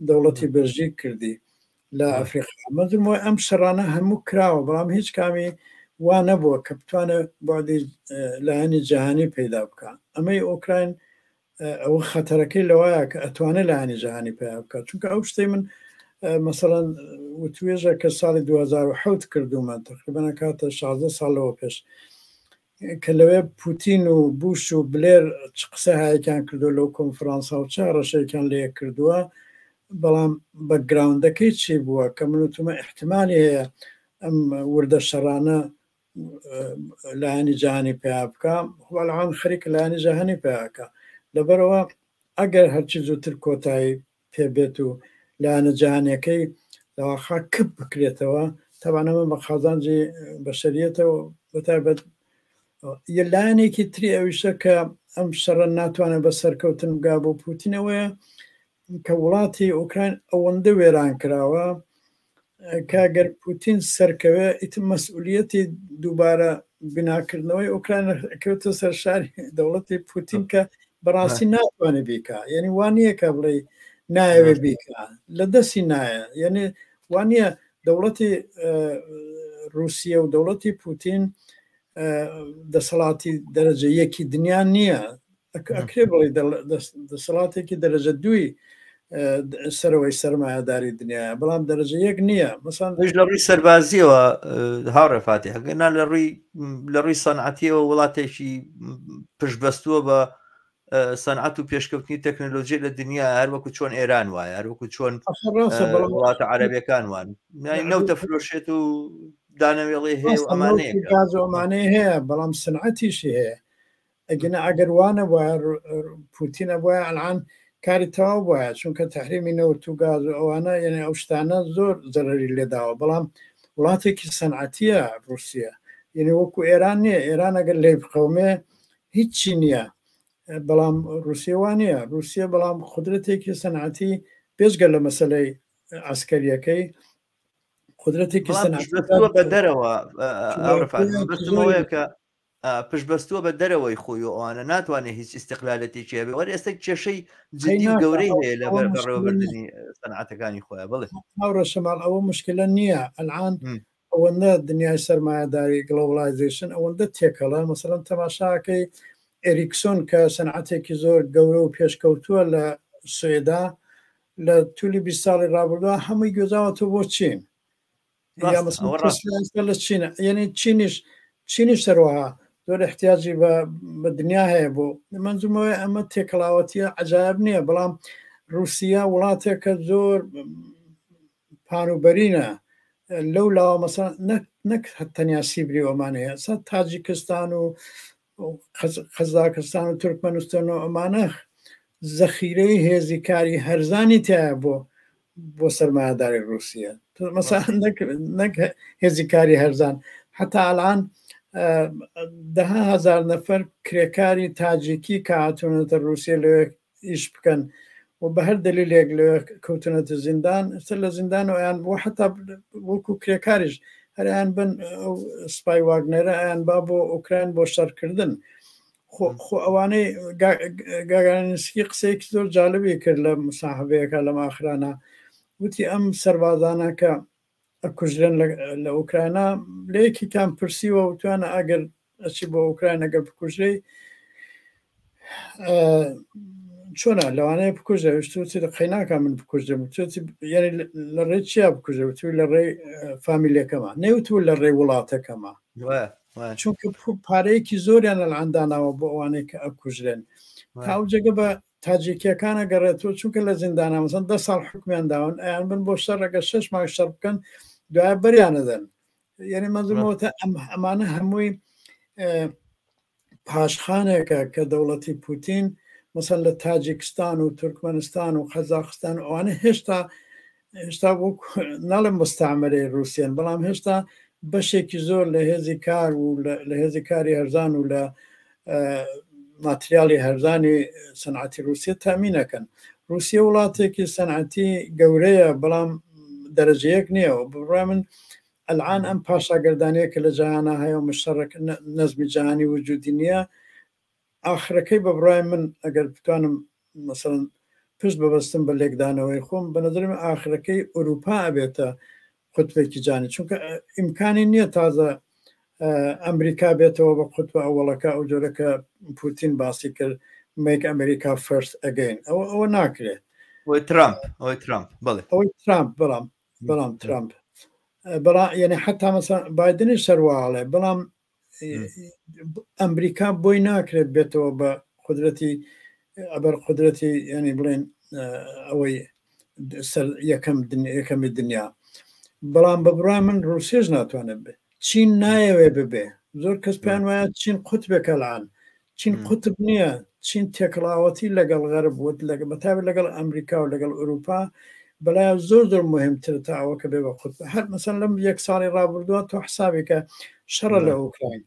دەوڵەتی بەلژیک کردی لە ئەفریقا مەزمووە ئەم شەڕانە هەموو کراوە بەڵام هیچ کامی وا نەبووە کە بتوانێت بەعدی لایەنی جیهانی پەیدا بکە ئەمەی ئۆکراین ئەوە خەتەرەکەی لەوایە کە ئەتوانێت لایەنی جیهانی پیا بکات چونکە ئەو شتەی من مەسەڵەن وتوێژە کە ساڵی 2007 کردومە تقریبا کاتە 16 ساڵ لەوە پێش کە لەوێ پوتین و بوش و بلێر چ قسە هایەکیان کردو لەو کۆنفرانسا و چه ڕەشێکیان لێ کردووە بەڵام بەکگراوندەکەی چی بووە کە من وتومە احتمالی هەیە ئەم وردە شەڕانە لایەنی جیهانی پیا بکە وەڵام خەریکە لایەنی جیهانی پیاکە لەبەرەوە ئەگەر هەرچی زووتر کۆتایی پێبێت و لایەنە جیهانیەکەی لەواخا کپ بکرێتەوە تەبعەن ئەمە بە قازانجی بەشەریەتە و بەتایبەت یە لایەنێکی تری ئەویشە کە ئەم شەڕە ناتوانێت بە سەرکەوتن بگا بۆ پوتینەوەیە کە وڵاتی ئۆکراین ئەوەندە وێران کراوە کە گەر پوتین سەرکەوێ ئیتر مەسئولیەتی دووبارە بیناکردنەوەی ئۆکراین کەوتە سەر شاری دەوڵەتی پوتین کە بەڕاستی ناتوانێت بیکا یعنی وانە کە بڵێ نایەوێ بیکا لە دەستی نایە یعنی وانە دەوڵەتی رووسیە و دەوڵەتی پوتین دەسەڵاتی دەرەجە یەکی دنیا نییە ئەکرێ بڵێ دەسەڵاتێکی دەرەجە دووی سەرەوەی سەرمایەداری دنیاە بەڵام دەرەجە یەک نییە مەسان لە ڕووی سەربازیەوە هاوڕێ فاتی هەگەنا لە ڕووی لە ڕووی سەنعەتیەوە وڵاتێکی پشتبەستووە بە سەنعەت و پێشکەوتنی تەکنەلۆژی لە دنیا هەروەکو چۆن ئێران وایە هەروەکو چۆن وڵاتە عەرەبیەکان وان نەوتە فرۆشێت و دانەوێڵی هەیە و ئەمانەیە ئەمانەیە هەیە بەڵام سنعەتیشی هەیە ئەگینا ئەگەر وا نەبوایە پوتین ئەبوایە ئەلعان کاری تەواو بوایە چونکە تەحریمی نەوت و گاز و ئەوانە یعنی ئەو شتانە زۆر زەرەری لێداوە بەڵام وڵاتێکی سەنعەتیە ڕوسیە یعنی وەکو ئێران نییە ئێران ئەگەر لێ بقەومێ هیچی نییە بەڵام رووسیە وا نییە رووسیە بەڵام قدرەتێکی سەنعەتی بێجگە لە مەسلەی عسکەریەکەی قدرەتێکی سەنعەتی بە دەرەوە کە پشتبەستووە بە دەرەوەی خۆی و ئەوانە ناتوانێت هیچ ئیستقلالەتێکی هەبێ وەر ئێستا کێشەی جدی و گەورەی هەیە لە بەڕێوەبردنی سەنعەتەکانی خۆیان بڵێ هاوڕێ شەماڵ ئەوە مشکلە نییە ئەلان ئەوەندە دنیای سەرمایەداری globalization ئەوەندە تێکەڵە مەسەڵەن تەماشاکەی ئێریکسۆن کە سەنعەتێکی زۆر گەورە و پێشکەوتووە لە سوێدا لە تولی 20 ساڵی ڕابردووە هەمووی گوێزاوەتەوە بۆ چین لە چینە یعنی چینیش چینیش سەروەها زۆر احتیاجی بە بە دنیا هەیە بۆ منزومەوەی ئەمە تێکەڵاوەتیە عجاب نییە بەڵام رووسیا وڵاتێکە زۆر پانوبەرینە لەو لاوە مەسا نەک تەنیا سیبری ئۆمانەیە سا تاجیکستان و قەزاکستان و تورکمەنستان و ئەمانە زەخیرەی هێزی کاری هەرزانی تایە بۆ بۆ سەرمایەداری ڕوسیە نەک هێزی کاری هەرزان حتا ئەلان دەها هزار نەفەر کرێکاری تاجیکی کە هاتوونەتە رووسیا لەوێ ئیش بکەن و بە هەر دەلیلێک لەوێ کەوتونەتە زیندان سەر لە زیندان و ئەیان بۆ حتا وەکو کرێکاریش هەریان بن ئەو سپای واگنەرە ئەیان با بۆ ئۆکراین بۆ شەڕکردن خۆ ئەوانەی گاگارینسکی قسەیەکی زۆر جالبی کرد لە مساحبەیەکە لەم ئاخرانە وتی ئەم سەربازانە کە ئەکوژرێن لە ئۆکراینا لە یەکێکیان پرسیوە وتوانە ئەگەر ئەچی بۆ ئۆکراین ئەگەر بکوژرێی چۆنە لەوانەیە بکوژێ وتوتی قەیناکە من بکوژێم وتوتی یعنی لە ڕێ چیا بکوژێ وتوی لە ڕێ فامیلەکەمە نەوتوو لە ڕێ وڵاتەکەمە چونکە پارەیەکی زۆریان لە ئەنداناوە بۆ ئەوانەی کە ئەکوژرێن تا ئەو جێگە بە تاجیکیەکانە گەڕێتەوە چونکە لە زیندانە مەسەن دە ساڵ حکمیان داون ئەیان بن بۆ شەڕ ئەگەر شش مانگ شەڕ بکەن دوای بەریانەدەن یعنی مەزمەوەتە ئەم ئەمانە هەمووی پاشخانێکە کە دەوڵەتی پوتین مەسەن لە تاجیکستان و تورکمەنستان و قەزاقستان و ئەوانە هێشتا هێشتا وەک ناڵێم مستعمرەی رووسیان بەڵام هێشتا بەشێکی زۆر لە هێزی کار و لە هێزی کاری هەرزان و لە ماتریالی هەرزانی سەنعەتی رووسیە تامینەکەن رووسیە وڵاتێکی سەنعەتی گەورەیە بەڵام دەرەجەیەک نییە و بڕای من ئەلعان ئەم پاشاگەردانیە کە لە جیهانا هەیە و مشتەڕک نەزمی جیهانی وجودی نییە ئاخرەکەی بە بڕای من ئەگەر بتوانم مەسەڵەن پشت ببەستم بە لێکدانەوەی خۆم بە نظری من ئاخرەکەی ئەوروپا ئەبێتە قوتبێکی جانی چونکە ئیمکانی نییە تازە ئەمریکا بێتەوە بە قوتبە ئەوەڵەکە ئەو جۆرە کە پوتین باسی کرد Make America First Again ئەوە ئەوە ناکرێت ئەوەی ترامپ ئەوەی ترامپ بەڵێ ئەوەی ترامپ بەڵام بەڵام ترامپ بەڵام یعنی حتا مەسەن بایدنیش سەرواڵێ بەڵام ئەمریکا بۆی ناکرێت بێتەوە بە قدرەتی ئەبەر قدرەتی ینی بڵێن ئەوەی سەر یەکەم یەکەمی دنیا بەڵام بە بڕای من رووسێش ناتوانێت بێت. چین نایەوێ ببێ زۆر کەس پێیان وایە چین قوتبێکە الان چین قوتب نییە چین تێکڵاوەتی لەگەڵ غەرب وت لەگە بەتابێت لەگەڵ ئەمریکا و لەگەڵ ئەوروپا بەلای زۆر زۆر مهمتر تا ئەوە کە بێ بە قوتب هەر مەسەن لەم یەک ساڵی ڕابردووە تۆ حسابێکە شەڕە لە ئۆکراین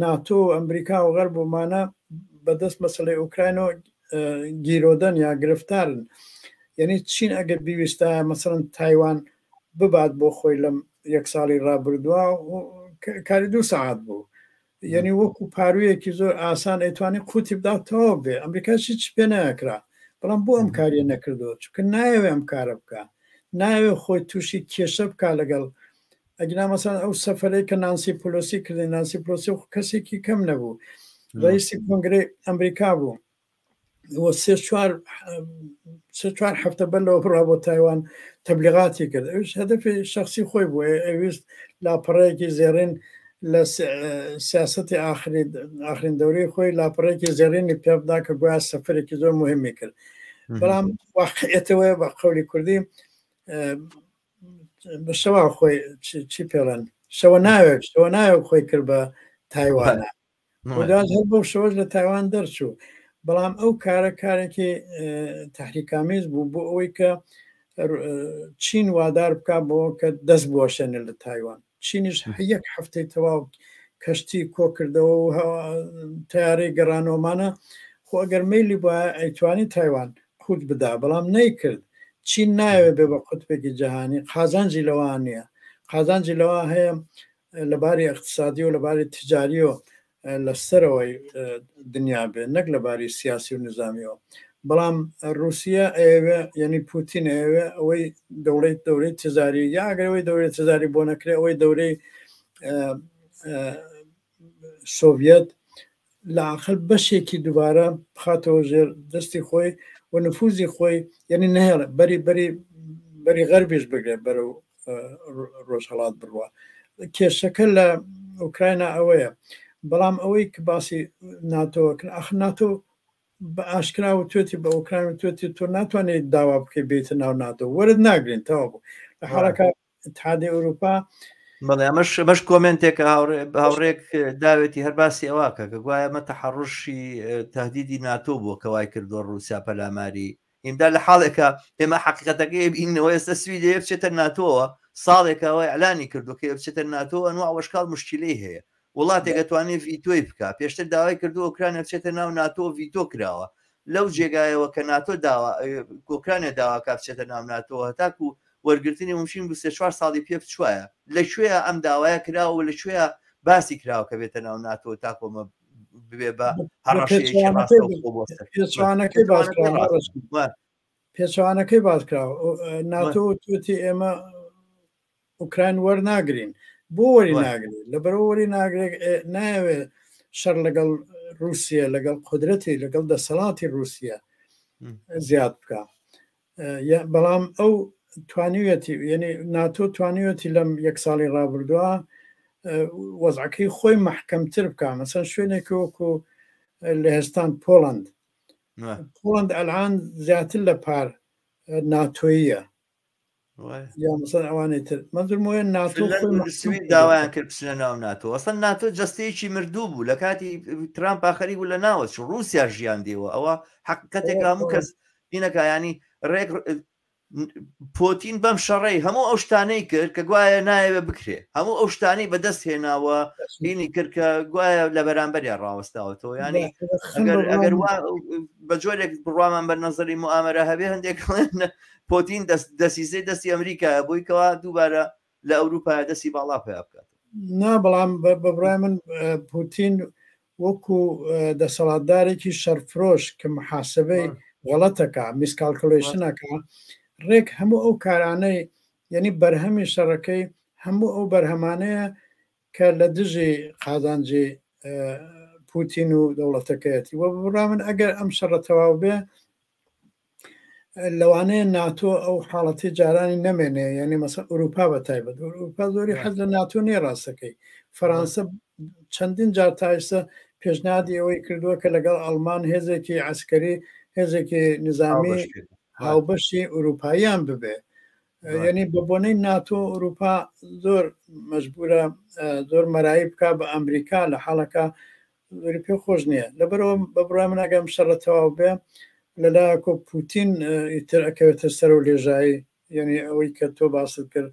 ناتۆ و ئەمریکا و غەرب ومانە بەدەست مەسلەی ئۆکراینەوە گیرۆدەن یا گرفتارن یعنی چین ئەگەر بیویستایە مەسەڵەن تایوان ببات بۆ خۆی لەم یەک ساڵی ڕابردووە کاری دوو سەعات بوو یعنی وەکو پارویەکی زۆر ئاسان ئەیتوانی قوتی بدات تەواو بێ ئەمریکا هیچ پێ ناکرا بەڵام بۆ ئەم کاریە نەکردووە چونکە نایەوێ ئەم کارە بکە نایەوێ خۆی تووشی کێشە بکا لەگەڵ ئەگینا مەسەن ئەو سەفەرەی کە نانسی پلۆسی کردی نانسی پلۆسی کەسێکی کەم نەبوو ڕئیسی کۆنگرەی ئەمریکا بوو سێ چوار سێ چوار هەفتە بەر لەوە بڕا بۆ تایوان تەبلیغاتی کرد ئەوش هەدەفی شخصی خۆی بوو ئەویست لاپەڕەیەکی زێڕین لە سیاستی ئاخری ئاخرین دەورەی خۆی لاپەڕێکی زێڕینی پێبدا کە گویا سەفرێکی زۆر مهمی کرد بەڵام واقعەتەوەی بە قەولی کوردی بە شەوا خۆی چی پێڵەن شەوە ناوێک شەوە ناوێک خۆی کرد بە تایوانە خوداش هەر بەو شەوەش لە تایوان دەرچوو بەڵام ئەو کارە کارێکی تحریکامیز بوو بۆ ئەوەی کە چین وادار بک بۆ کە دەست بوەشێنێ لە تایوان چینیش یەک هەفتەی تەواو کەشتی کۆکردەوە و تیارەی گەڕانەوەمانە خۆ ئەگەر میلی بە ئەیتوانی تایوان قوت بدا بەڵام نەیکرد چین ناوێ بێ بە قوتبێکی جیهانی قازانجی لەوان نییە قازانجی لەوە هەیە لە باری اقتصادی و لە باری تجاریەوە لە سەرەوەی دنیا بێ نەک لە باری سیاسی و نظامیەوە بەڵام رووسە ئەیەوێ یعنی پوتین ئەیەوێ ئەوەی دەوڵەت دەورەی تجاری یا ئەگەرەوەی دەورەی تجاری بۆ نەکرێ ئەوەی دەورەی سۆڤەت لە ئاخر بەشێکی دووبارە بخاتەوە ژێر دەستی خۆی و نفوزی خۆی یعنی نهێڵێ بەری بەری بەری غەربیش بگرێت بەرەو ڕۆژهڵات بڕوە کێشەکە لە ئۆکراینا ئەوەیە بەڵام ئەوەی کە باسی ناتۆکرد ئەخ ناتۆ بە ئاشکرا و توێتی بە ئۆکراین و توێتی تۆ ناتوانێت داوا بکەیت بێتە ناو ناتۆ وەرت ناگرین تەواو بوو لە حاڵەکە اتحادی ئەوروپا بەڵێ ئەمەش ئەمەش کۆمنتێکە هاوڕێک داوێتی هەر باسی ئەوە کە کە گوایە ئەمە تەحەڕوشی تهدیدی ناتۆ بووە کە وای کردووە ڕووسیا پەلاماری ئیمدا لە حاڵێکە ئێمە حقیقەتەکەی بینەوە ئێستا سویدێ بچێتە ناتۆوە ساڵێکەوە ئیعلانی کردو کە بچێتە ناتۆ ئەنوا وەشکاڵ مشکلەی هەیە وڵاتێک ئەتوانێت ڤیتۆی بکا پێشتر داوای کردو ئۆکرانیا بچێتە ناو ناتۆ ڤیتۆ کراوە لەو جێگایەوە کە ناتۆ داوا ئۆکرانیا داواکا بچێتە ناو ناتۆ هەتاکو وەرگرتنی ممکن بوو سێ چوار ساڵی پێ بچوایە لە کوێیا ئەم داوایە کراوە و لە کوێیا باسی کراوە کە بێتە ناو ناتۆ تاکۆ ئەمە ببێ بە هەڕەشەیەکی ڕاستەوخۆ بۆ سەر پێچەوانەکەی باس کراوە پێچەوانەکەی باس کراوە ناتۆ وتوێتی ئێمە ئۆکراین وەرناگرین بۆ وەری ناگرێت لەبەرەوە وەری ناگرێت نایەوێت شەڕ لەگەڵ رووسە لەگەڵ قدرەتی لەگەڵ دەسەڵاتی رووسە زیاد بکە بەڵام ئەو توانیویەتی یعنی ناتۆ توانیوەتی لەم یەک ساڵی ڕابردووە وەزعەکەی خۆی محکەمتر بکە مەسەن شوێنێک وەکو لە هێستان پۆڵند پۆڵند ئەلان زیاتر لە پار ناتۆیە یا مەسەن ئەوانەی تر مەزرمۆیە ناتۆ سوید داوایان کرد بچنە ناو ناتۆ ئەسڵەن ناتۆ جەستەیەکی مردوو بوو لە کاتی ترامپ ئاخری بوو لە ناوە چوو رووسیا ژیان دیوە ئەوە حقیقەتێک هەموو کەس دینەکە ینی ڕێک پۆتین بەم شەڕەی هەموو ئەو شتانەی کرد کە گوایە نایەوێ بکرێ هەموو ئەو شتانەی بەدەست هێناوە هینی کرد کە گوایە لە بەرامبەریا ڕاوەستاوەتەوە ینی ئەگەر بە جۆرێک بڕوامان بە نەزەری موئامەرە هەبێ هەندێک پۆتین دەسیسەی دەستی ئەمریکایە بۆی کەوا دووبارە لە ئەوروپا دەستی باڵا پیا بکات. نا بەڵام بە بڕای من پوتین وەکو دەسەڵاتدارێکی شەرفرۆش کە محاسبەی غەڵەتەکە miscalculation ەکە ڕێک هەموو ئەو کارانەی یعنی بەرهەمی شەڕەکەی هەموو ئەو بەرهەمانەیە کە لە دژی قازانجی پوتین و دەوڵەتەکەیەتی وە بڕا من ئەگەر ئەم شەڕە تەواو بێ لەوانەیە ناتۆ ئەو حاڵەتی جارانی نەمێنێ یعنی مەسە ئەوروپا بە تایبەت ئەوروپا زۆری حەز لە ناتۆ نییە ڕاستەکەی فەرەنسا چەندین جار تا ئێستا پێشنیادی ئەوەی کردووە کە لەگەڵ ئەڵمان هێزێکی عسکەری هێزێکی نظامی هاوبەشی ئەوروپاییان ببێ. یعنی بە بۆنەی ناتۆ ئەوروپا زۆر مەجبورە زۆر مەرایی بک بە ئەمریکا لە حاڵەکە زۆری پێ خۆش نییە لەبەرەوە بە بڕای من ئەگەم شەڕە تەواو بێ لەلایەکۆ پوتین ئیتر ئەکەوێتە سەر و لێژایی یعنی ئەوەی کە تۆ باست کرد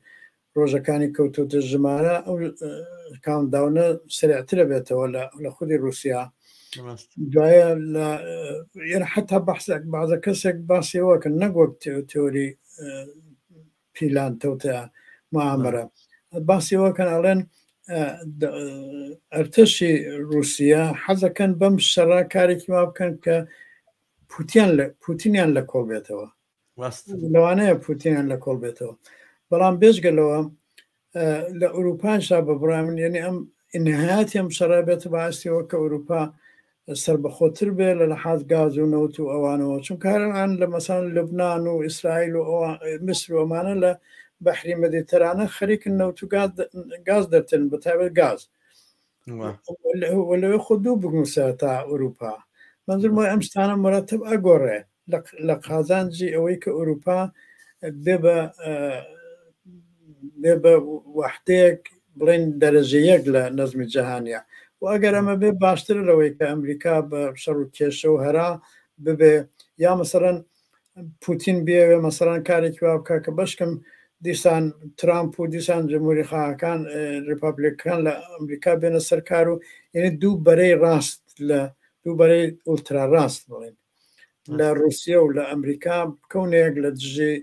ڕۆژەکانی کەوتۆتە ژمارە ئەو کاونتداونە سرعترە بێتەوە لە خودی رووسیا دوایە لە یعنی حتا بەحسێک بازە کەسێک باسیەوە کە نەک وەک تێۆری پیلان تەوتە معامرە باسیەوە کەن ئەڵێن ئەرتەشی رووسیا حەزەکەن بەم شەڕە کارێکی وا بکەن کە پوتیان لە پوتینیان لە کۆڵ بێتەوە لەوانەیە پوتینیان لە کۆڵ بێتەوە بەڵام بێجگە لەوە لە ئەوروپاشدا بە بڕای من یعنی ئەم نهایەتی ئەم شەڕە بێتە بەئاستیەوە کە ئەوروپا سربەخۆتر بێ لە لەحاز گاز و نەوت و ئەوانەوە چونکە هەران لە مەسان لوبناان و ئیسرائیل و میسر و ئەمانە لە بەحری مەدیتەرانە خەریکن نەوت و گاز دەرتن بە تایبەت گاز لەوێ خۆ دوو بگوسە تا ئەوروپا منظور مۆی ئەم شتانە مرتب ئەگۆڕێ لە قازانجی ئەوەی کە ئەوروپا بێ بە بێ بە وەحدەیەک بڵێن دەرەجە یەک لە نەزمی جەهانیە و ئەگەر ئەمە بێ باشترە لەوەی کە ئەمریکا بە شەڕ و کێشە و هەرا ببێ یا مەسەرەن پوتین بێوێ مەسەرەن کارێکی وا بکە کە بەشکم دیسان ترامپ و دیسان جمهوری خواهەکان ریپابلیکەکان لە ئەمریکا بێنە سەر کار و یعنی دوو بەرەی ڕاست لە دوو بەرەی ئولترا ڕاست بڵێن لە رووسیا و لە ئەمریکا بکەونەیەک لە دژی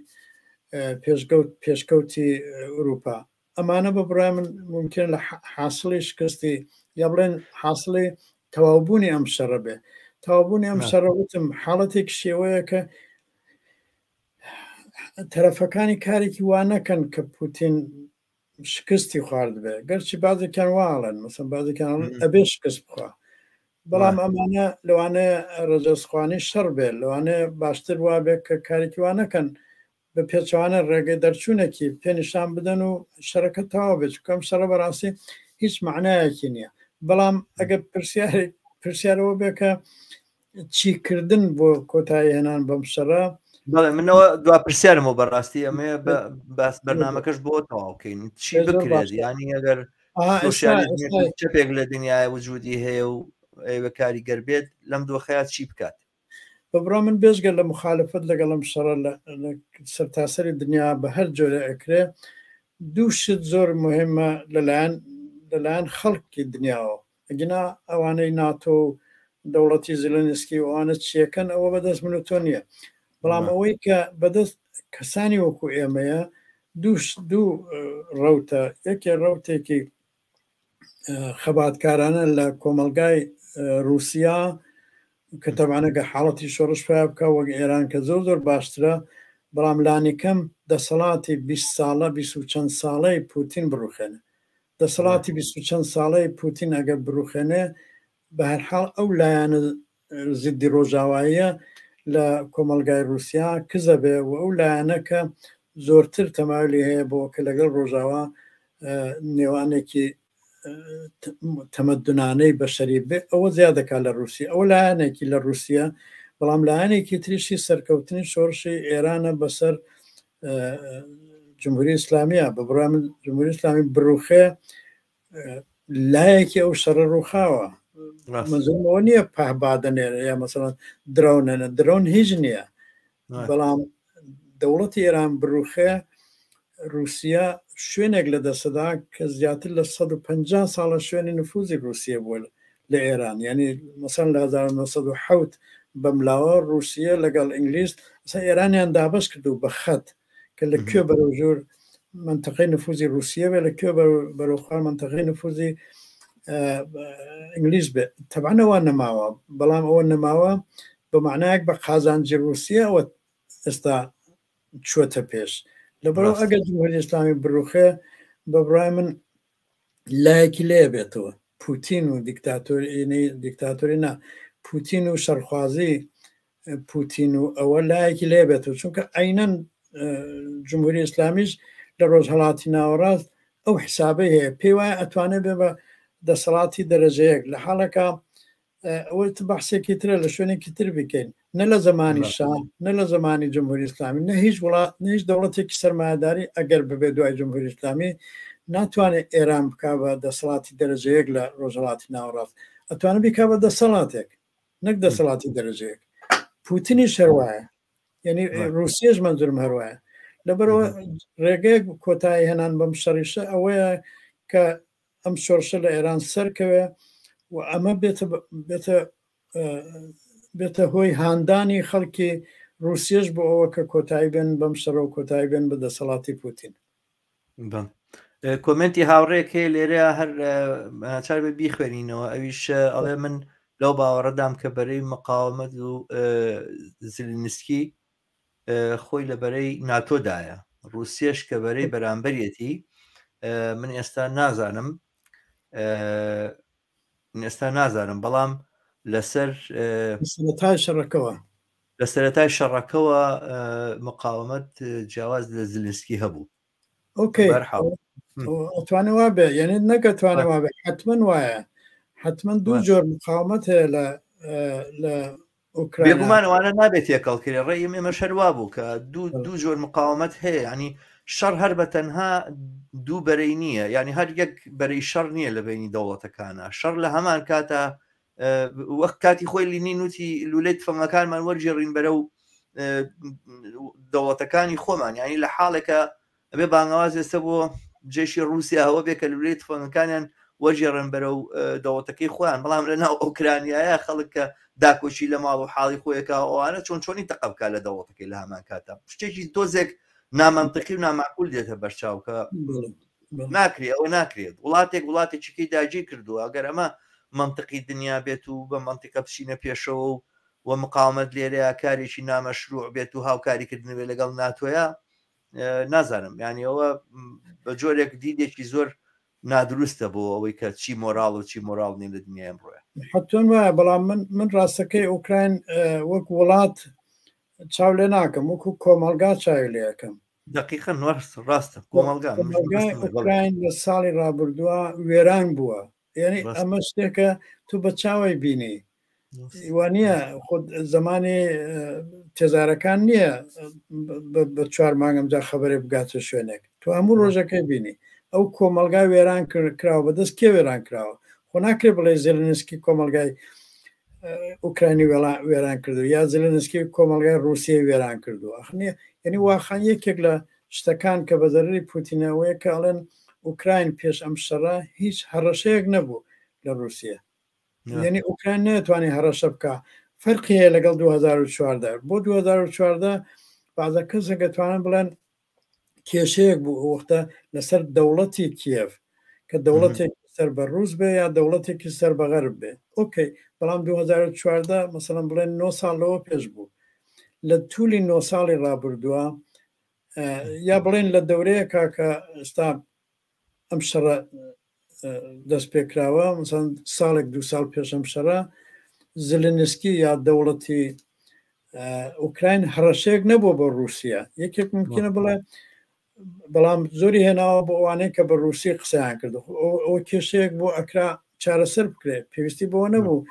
پێشگەوت پێشکەوتی ئەوروپا ئەمانە بە بڕای من ممکن لە حاصلی شکستی یا بڵێن حاصلی تەواوبوونی ئەم شەڕە بێ تەواوبوونی ئەم شەڕە وتم حاڵەتێک شێوەیە کە تەرەفەکانی کارێکی وا نەکەن کە پوتین شکستی خواردبێ گەرچی بازێکیان واڵێن مەسەن بازێکیان ئەبێ شکست بخوا بەڵام ئەمانە لەوانەیە ڕەجەزخوانی شەڕ بێ لەوانەیە باشتر وابێ کە کارێکی وا نەکەن بە پێچەوانە ڕێگەی دەرچوونێکی پێ نیشان بدەن و شەرەکە تەواو بێت چونکە ئەم شەڕە بەڕاستی هیچ معنایەکی نییە بەڵام ئەگەر پرسیارێک پرسیارەوە بێ کە چیکردن بۆ کۆتایی هێنان بەم شەڕە؟ بەڵێ منەوە دوا پرسیارمەوە بەڕاستی ئەمەیە باس بەرنمەکەش بۆ تەواوکەین چی بکرێت ینی ئەگەر چەپێک لە دنیای وجودی هەیە و ئێوە کاریگەر بێت لەم دۆخەیە چی بکات؟ بەبڕا من بێژگە لە مخالفەت لەگەڵم شەڕە لە سەرتاسەری دنیا بە هەر جۆرە ئەکرێ دوو شت زۆر مهمە لەلایەن لەلایەن خەڵکی دنیاوە ئەگینا ئەوانەی ناتۆ و دەوڵەتی زیلنسکی و ئەوانە چیەکەن ئەوە بەدەست من و تۆ نییە بەڵام ئەوەی کە بەدەست کەسانی وەکو ئێمەیە دوو دوو ڕەوتە یەکێ ڕەوتێکی خەباتکارانە لە کۆمەلگای رووسیا کە تەبعەن ئەگە حاڵەتی شۆڕش پیا بکە وەک ئێران کە زۆر زۆر باشترە بەڵام لانیکەم دەسەڵاتی 20 ساڵە 20 و چەند ساڵەی پوتین بڕوخێنە دەسەڵاتی 20 و چەند ساڵەی پوتین ئەگەر بڕوخێنێ بە هەرحاڵ ئەو لایەنە زیدی ڕۆژاواییە لە کۆمەڵگای ڕووسیا کزە بێ و ئەو لایەنە کە زۆرتر تەمایلی هەیە بۆ کە لەگەڵ ڕۆژاوا نێوانێکی تەمەدونانەی بەشەری بێ ئەوە زیاد دەکات لە ڕووسیا ئەوە لایەنێکی لە ڕووسیا بەڵام لایەنێکی تریشی سەرکەوتنی شۆڕشی ئێرانە بەسەر جمهوری ئیسلامیە بە بڕای من جمهوری ئیسلامی بڕوخێ لایەکی ئەو شەڕە ڕووخاوە مەزمەوە نییە پەهبادەنێرە یا مەسەڵەن درەونەنە درۆن هیچ نییە بەڵام دەوڵەتی ئێران بڕوخێ رووسیا شوێنێک لە دەسەدا کە زیاتر لە 150 ساڵە شوێنی نفوزی رووسیە بووە لە ئێران یعنی مەسەن لە 1970 بەملاوە رووسیە لەگەڵ ئینگلیز ئەسا ئێرانیان دابەش کرد و بە خەت کە لە کوێ بەرەو ژوور منتەقەی نفوزی رووسیە بێ لە کوێ بەرەو خوار منتەقەی نفوزی ئینگلیز بێ تەبعەن ئەوە نەماوە بەڵام ئەوە نەماوە بە معنایەک بە قازانجی رووسیە ئەوە ئێستا چوەتە پێش لەبەرەوە ئەگەر جمهوری ئیسلامی بڕوخێ بە بڕای من لایەکی لێ بێتەوە پوتین و دیکتاتۆری دیکتاتۆری نا پوتین و شەرخوازی پوتین و ئەوە لایەکی لێ بێتەوە چونکە عینەن جمهوری ئیسلامیش لە ڕۆژهڵاتی ناوەڕاست ئەو حسابەی هەیە پێی وایە ئەتوانێت بێ بە دەسەڵاتی دەرەجەیەک لە حاڵەکە ئەوە بەحسێکی ترە لە شوێنێکی تر بکەین. نە لە زمانی شا نە لە زمانی جمهوری ئیسلامی نە هیچ وڵات نە هیچ دەوڵەتێکی سەرمایەداری ئەگەر ببێ دوای جمهوری ئیسلامی ناتوانێت ئێران بک بە دەسەڵاتی دەرەجەیەک لە ڕۆژهەڵاتی ناوەڕاست ئەتوانێت بیکا بە دەسەڵاتێک نەک دەسەڵاتی دەرەجەیەک پوتینیش هەروایە یعنی رووسیش منزورم هەروایە لەبەرەوە ڕێگەیەک کۆتایی هێنان بەم شەڕیشە ئەوەیە کە ئەم شۆڕشە لە ئێران سەرکەوێ و ئەمە بێتە بێتە بێتە هۆی هاندانی خەڵکی رووسیش بۆ ئەوە کە کۆتایی بێن بەم شەڕە و کۆتایی بێن بە دەسەڵاتی پوتین. کۆمنتی هاوڕێک هەیە لێرە هەر چار بێ بیخوێنینەوە ئەویش ئەڵێ من لەو باوەڕەدام کە بەرەی مقاومەت و زلنسکی خۆی لە بەرەی ناتۆدایە رووسیەش کە بەرەی بەرامبەرەتی من ئێستا نازانم ئێستا نازانم بەڵام لەسەر سەرەتای شەڕەکەوە لە سەرەتای شەڕەکەوە مقاومەت جیاواز لە زلنسکی هەبوو ئۆکەی ئەتوانێ وا بێ یعنی نەکەتوانێ وا بێ حتمما وایە حتمما دوو جۆر مقاومەت هەیە لە لە بێگومان ئەوانە نابێت تێکەڵ کرێ ڕێی ئێمە شەر وا بوو کە دوو دوو جۆر مقاومەت هەیە ینی شەڕ هەر بە تەنها دوو بەرەی نییە یعنی هەر یەک بەرەی شەڕ نییە لە بینی دەوڵەتەکانە شەڕ لە هەمان کاتە وەک کاتی خۆی لینین وتی لولەی تفەنگەکانمان وەرگێڕین بەرە و دەوڵەتەکانی خۆمان یعنی لە حاڵێکە ئەبێ بانگەواز ئێستا بۆ جێشی رووسیا ئەوە بێ کە لولەی تفەنگەکانیان وەرگێڕن بەرە و دەوڵەتەکەی خۆیان بەڵام لە ناو ئۆکرانیایە خەڵک کە داکۆکی لە ماڵ و حاڵی خۆیەکە ئەوانە چۆن چۆنی تەقە بکات لە دەوڵەتەکەی لە هەمان کاتا شتێکی تۆزێک نامەنتقی و نامعقول دێتە بەرچاو کە ناکرێت ئەوە ناکرێت وڵاتێک وڵاتێکیکەی داگیر کردووە ئەگەر ئەمە منطقی دنیا بێت و بە منطقە بچینە پێشەوە و و مقاومەت لێرەیە کارێکی نامەشروع بێت و هاوکاریکردن بێت لەگەڵ ناتۆیا نازانم یعنی ئەوە بە جۆرێک دیدێکی زۆر نادروستە بۆ ئەوەی کە چی مۆراڵ و چی مۆراڵ نین لە دنیای ئەمڕۆیە. حەتمەن وایە بەڵام من من ڕاستەکەی ئۆکراین وەک وڵات چاو لێ ناکەم وەکو کۆمەڵگا چاوی لێ ئەکەم. دەقیقەن ڕاست ڕاستە کۆمەڵگا کۆمەڵگای ئۆکراین لە ساڵی ڕابردووە وێران بووە یعنی ئەمە شتێکە تو بە چاوەی بینی وانە خۆ زمانی تێزارەکان نییە بە چوار مانگم جا خبرێ بگاتە شوێنێک تو هەموو ڕۆژەکەی بینی ئەو کۆمەلگا وێران کراوە بەدەست کێ وێران کراوە خۆ ناکرێ بڵێ زێلنسکی کۆمەلگای ئۆکرانی وێران کردو یا زلنسکی کۆمەلگای رووسیە وێران کردو ئەخنیە یعنی واخان یەکێک لە شتەکان کە بە زەرری پوتینەوەیە کە ئەڵێن ئوکراین پێش ئەم شەڕە هیچ هەڕەشەیەک نەبوو لە رووسیە یعنی ئوکراین نەتوانێت هەڕەشە بکە فەرقی هەیە لەگەڵ 2014 بۆ 2014 بازە کەسێک دەتوانن بڵێن کێشەیەک بوو ئەو وەختە لەسەر دەوڵەتی کیێڤ کە دەوڵەتێک سەر بە ڕوس بێ یا دەوڵەتێکی سەر بە غەرب بێ ئۆکەی بەڵام 2014 مەسەڵەن بڵێن 9 ساڵ لەوە پێش بوو لە تولی 9 ساڵی ڕابردووە یا بڵێن لە دەورەیەکە کە ئێستا ئەم شەڕە دەست پێکراوە مثلەن ساڵێک دو ساڵ پێش ئەم شەڕە زلنسکی یا دەوڵەتی ئۆکراین هەڕەشەیەک نەبوو بۆ رووسیا یەکێک ممکنە بڵێ بەڵام زۆری هێناوە بۆ ئەوانەی کە بە رووسی قسەیان کرد ئەو کێشەیەک بۆ ئەکرا چارەسەر بکرێت پێویستی بۆ نەبوو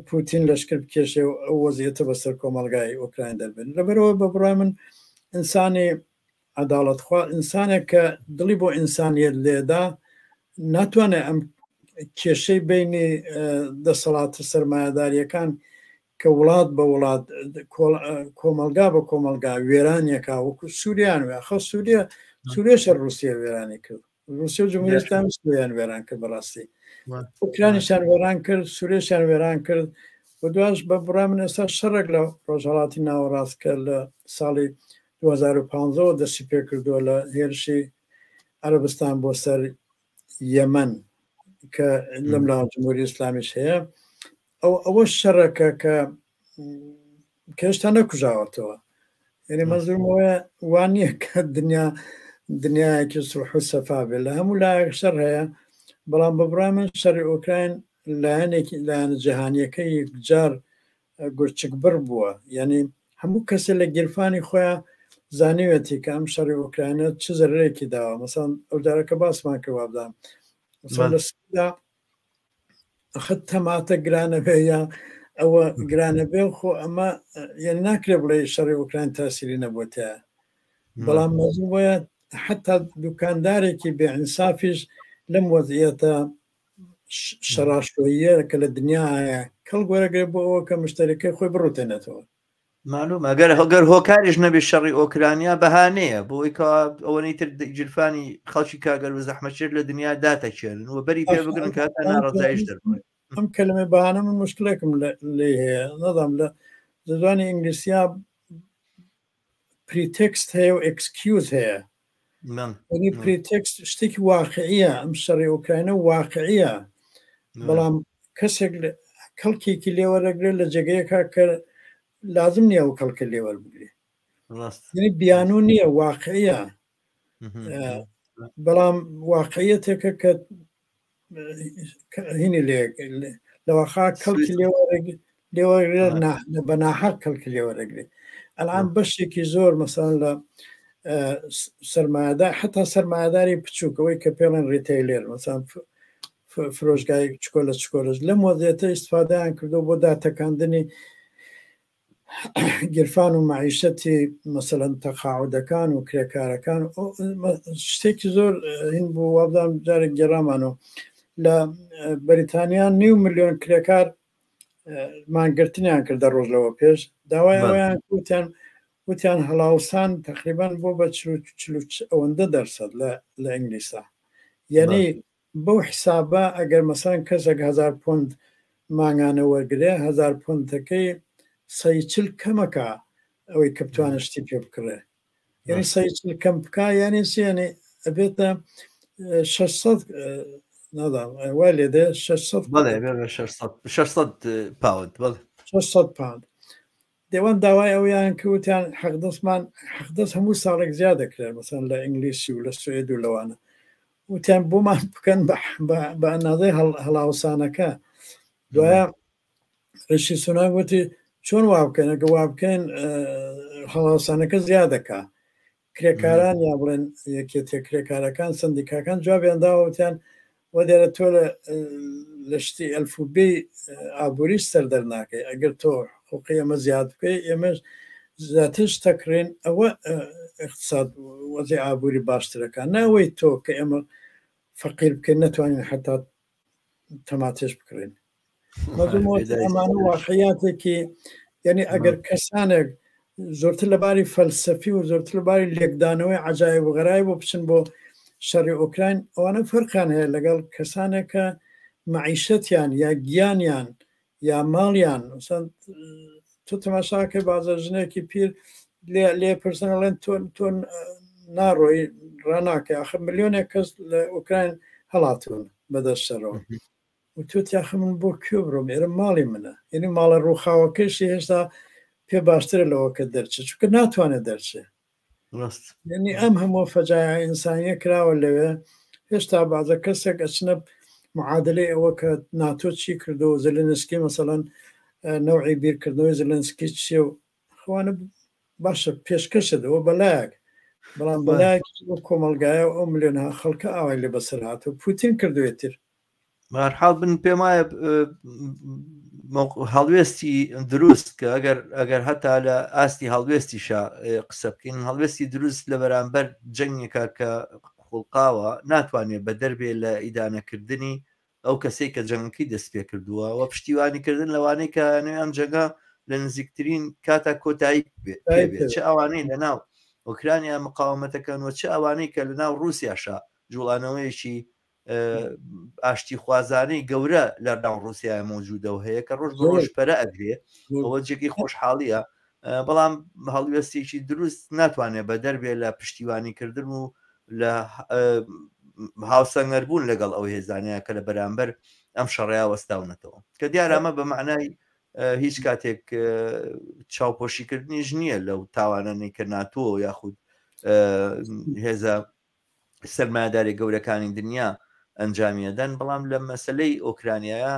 پوتین لەشکر بکێشێ و ئەو وەزیەتە بەسەر کۆمەلگای ئۆکراین دەربن لەبەرەوە بە بڕای من ئینسانی عەداڵەتخوا ئینسانێک کە دڵی بۆ ئینسانیەت لێدا ناتوانێت ئەم کێشەی بینی دەسەڵاتە سەرمایەداریەکان کە وڵات بە وڵات کۆمەلگا بە کۆمەلگا وێرانیەکە وەکو سووریان وێ خە سووریە سوورێشە رووسە وێرانی کرد رووسیا و جمهوری ئیسلامی سووریان وێران کرد بەڕاستی ئۆکرانیشان وێران کرد سووریشان وێران کرد و دواش بە بڕای من ئێستا شەڕێک لە ڕۆژهەڵاتی ناوەڕاست کە لە ساڵی 2015ەوە دەستی پێکردووە لە هێرشی عەرەبستان بۆ سەر یەمەن کە لەم لا جمهوری ئیسلامیش هەیە ئەو ئەوە شەڕەکە کە کە هێشتا نەکوژاوەتەوە یعنی مەزلومەوەیە وان نییە کە دنیا دنیایەکی سڵح و سەفا بێت لە هەموو لایەک شەڕ هەیە بەڵام بە بڕای من شەڕی ئۆکراین لایەنێکی لایەنە جیهانیەکە یەکجار گورچک بڕ بووە یعنی هەموو کەسێ لە گیرفانی خۆیان زانیوێتی کە ئەم شەڕی ئۆکراینە چ زەرەرێکی داوە مەسەڵەن ئەو جارەکە باسمان کرد وابزانم مەسەڵەن لە سویدا ئەخە تەماتە گرانە بێ یا ئەوە گرانە بێ خۆ ئەمە یەن ناکرێ بڵێ شەڕی ئۆکراین تاسیری نەبووتە بەڵام مەزوو وایە حتا دوکاندارێکی بێ ئینسافیش لەم وەزعیەتە شەڕاشۆییە کە لە دنیا هەیە کەڵک وەرەگرێ بۆ ئەوە کە مشتەرەکەی خۆی بڕوتێنێتەوە. معلوم ئەگەر هەگەر هۆکاریش نەبێ شەڕی ئۆکرانیا بەهانەیە بۆ ئەوەی کەوا ئەوەنەی تر گیرفانی خەڵکی کاگەر و زەحمەتکێش لە دنیا داتەکێنن و بەری پێ بگرن کە هەتا ناڕەزاییش دەربڕێ. ئەم کەلەمەی بەهانە من مشکلێکم لێی هەیە نازانم لە زبانی ئینگلیسیا پریتێکست هەیە و ئێکسکیوز هەیە یعنی پریتێکست شتێکی واقعیە ئەم شەڕی ئۆکراینە واقعیە بەڵام کەسێک کەڵکێکی لێوەرەگرێت لە جێگەیەکە کە لازم نییە ئەو کەڵکە لێوەربگرێ یعنی بیانوو نییە واقعیە بەڵام واقعیەتێکە کە هینی لێ لەوەخا کەڵکی لێوەرگێ بە ناحەق کەڵکی لێوەرەگرێ ئەلان بەشێکی زۆر مەسەن لە سرمایەدار حتا سرمایەداری بچووکەوەی کە پێڵێن ریتەیلێر مەسان فرۆشگای چکۆلە چکۆلەش لەم وەزیەتە ئیسفادەیان کردو بۆ داتەکاندنی گیرفان و مەعیشەتی مەسەلەن تەقاعودەکان و کرێکارەکان شتێکی زۆر هین بوو وابزانم جارێک گێڕامانەوە لە بەریتانیا نیو ملیۆن کرێکار مانگرتنیان کردە ڕۆژ لەوە پێش داوای ئەویان وتیان وتیان هەڵاوسان تقریبان بۆ بە ئەوەندە دەرسەد لە ئینگلیسا یعنی بەو حسابە ئەگەر مەسەلەن کەسێک هەزار پۆند مانگانە وەرگرێ هەزار پۆندەکەی سەی چل کەمەکا ئەوەی کە بتوانێت شتی پێ بکڕێ یعنی سەی چل کەم بکا یعنی چی یعنی ئەبێتە 600 نازانم وای لێ دێ 600 بەڵێ ئەبێ بە 600 600 پاوند بەڵێ 600 پاوند دێوان داوای ئەویان کرد وتیان حەقدەستمان حەقدەست هەموو ساڵێک زیاد دەکرێت مەسەن لە ئینگلیسی و لە سوئد و لەوانە وتیان بۆمان بکەن بە ئەندازەی هەڵاوسانەکە دوایە ڕیشی سوناک وتی چۆن وا بکەین ئەگە وا بکەین هەڵاوسانەکە زیاد دەکا کرێکاران یا بڵێن یەکێتیە کرێکارەکان سندیکاکان جوابیان داوە وتیان وە دیارە تۆ لە شتی ئەلفوبێی ئابووریش سەر دەرناکەی ئەگەر تۆ حقوقی ئەمە زیاد بکەی ئێمەش زیاتر شتەکڕین ئەوە اقتصاد وەزی ئابووری باشترەکە ناوەی تۆ کە ئێمە فەقیر بکەین نەتوانین حتا تەماتێش بکڕین ئەمانە واقعیاتێکی یعنی ئەگەر کەسانێک زۆرتر لەباری فەلسەفی و زۆرتر لەباری لێکدانەوەی عجایب و غەرای بۆ بچن بۆ شەڕی ئۆکراین ئەوانە فەرقیان هەیە لەگەڵ کەسانێک کە مەعیشەتیان یا گیانیان یا ماڵیان تۆ تەماشاکە بازە ژنێکی پیر لێ پرسن ئەڵێن تۆ تۆ ناڕۆی ڕناکە آخە ملیۆنێک کەس لە ئۆکراین هەڵاتون بەدەست شەڕەوە وتوت یاخە من بۆ کوێ بڕۆم ئێرە ماڵی منە یعنی ماڵە ڕووخاوەکەشی هێشتا پێ باشترە لەوە کە دەرچێت چونکە ناتوانێت دەرچێت ڕاست یعنی ئەم هەموو فەجایا ئینسانیە کراوە لەوێ هێشتا بازە کەسێک ئەچنە معادلەی ئەوە کە ناتۆ چی کردو زلنسکی مەسەڵەن نەوعی بیرکردنەوەی زلنسکی چیە و خوانە باشە پێشکەشت ئەوە بەلایەک بەڵام بەلایەک بۆ کۆمەڵگایە و ئەو ملیۆنها خەڵکە ئاوای لێ بەسەر هاتوو پوتین کردوێتر بەهەرحاڵ بن پێم وایە هەڵوێستی دروست کە ئەگەر ئەگەر هەتا لە ئاستی هەڵوێستیشا قسە بکەین هەڵوێستی دروست لە بەرامبەر جەنگێکە کە خوڵقاوە ناتوانێت بە دەربێ لە ئیدانەکردنی ئەو کەسێک کە جەنگەکەی دەست پێ کردووە و پشتیوانیکردن لەوانەی کە نوێ ئەم جەنگە لە نزیکترین کاتا کۆتایی بێت چ ئەوانەی لەناو ئۆکرانیا مقاومەتەکەن و چ ئەوانەی کە لەناو رووسیاشا جوڵانەوەیەکی ئاشتیخوازانەی گەورە لە ناو ڕووسیا مەوجودە و هەیە کە ڕۆژ بە ڕۆژ پەرە ئەگرێ ئەوە جێگەی خۆشحاڵیە بەڵام هەڵوێستێکی دروست ناتوانێت بە دەربێ لە پشتیوانیکردن و لە هاوسەنگەربوون لەگەڵ ئەو هێزانەیە کە لە بەرامبەر ئەم شەڕیا وەستاونەتەوە کە دیارە ئەمە بە معنای هیچ کاتێک چاوپۆشیکردنیش نییە لەو تاوانانەی کە ناتۆ یاخود هێزە سەرمایەدارە گەورەکانی دنیا ئەنجامی ئەدەن، بەڵام لە مەسەلەی ئۆکرانیایە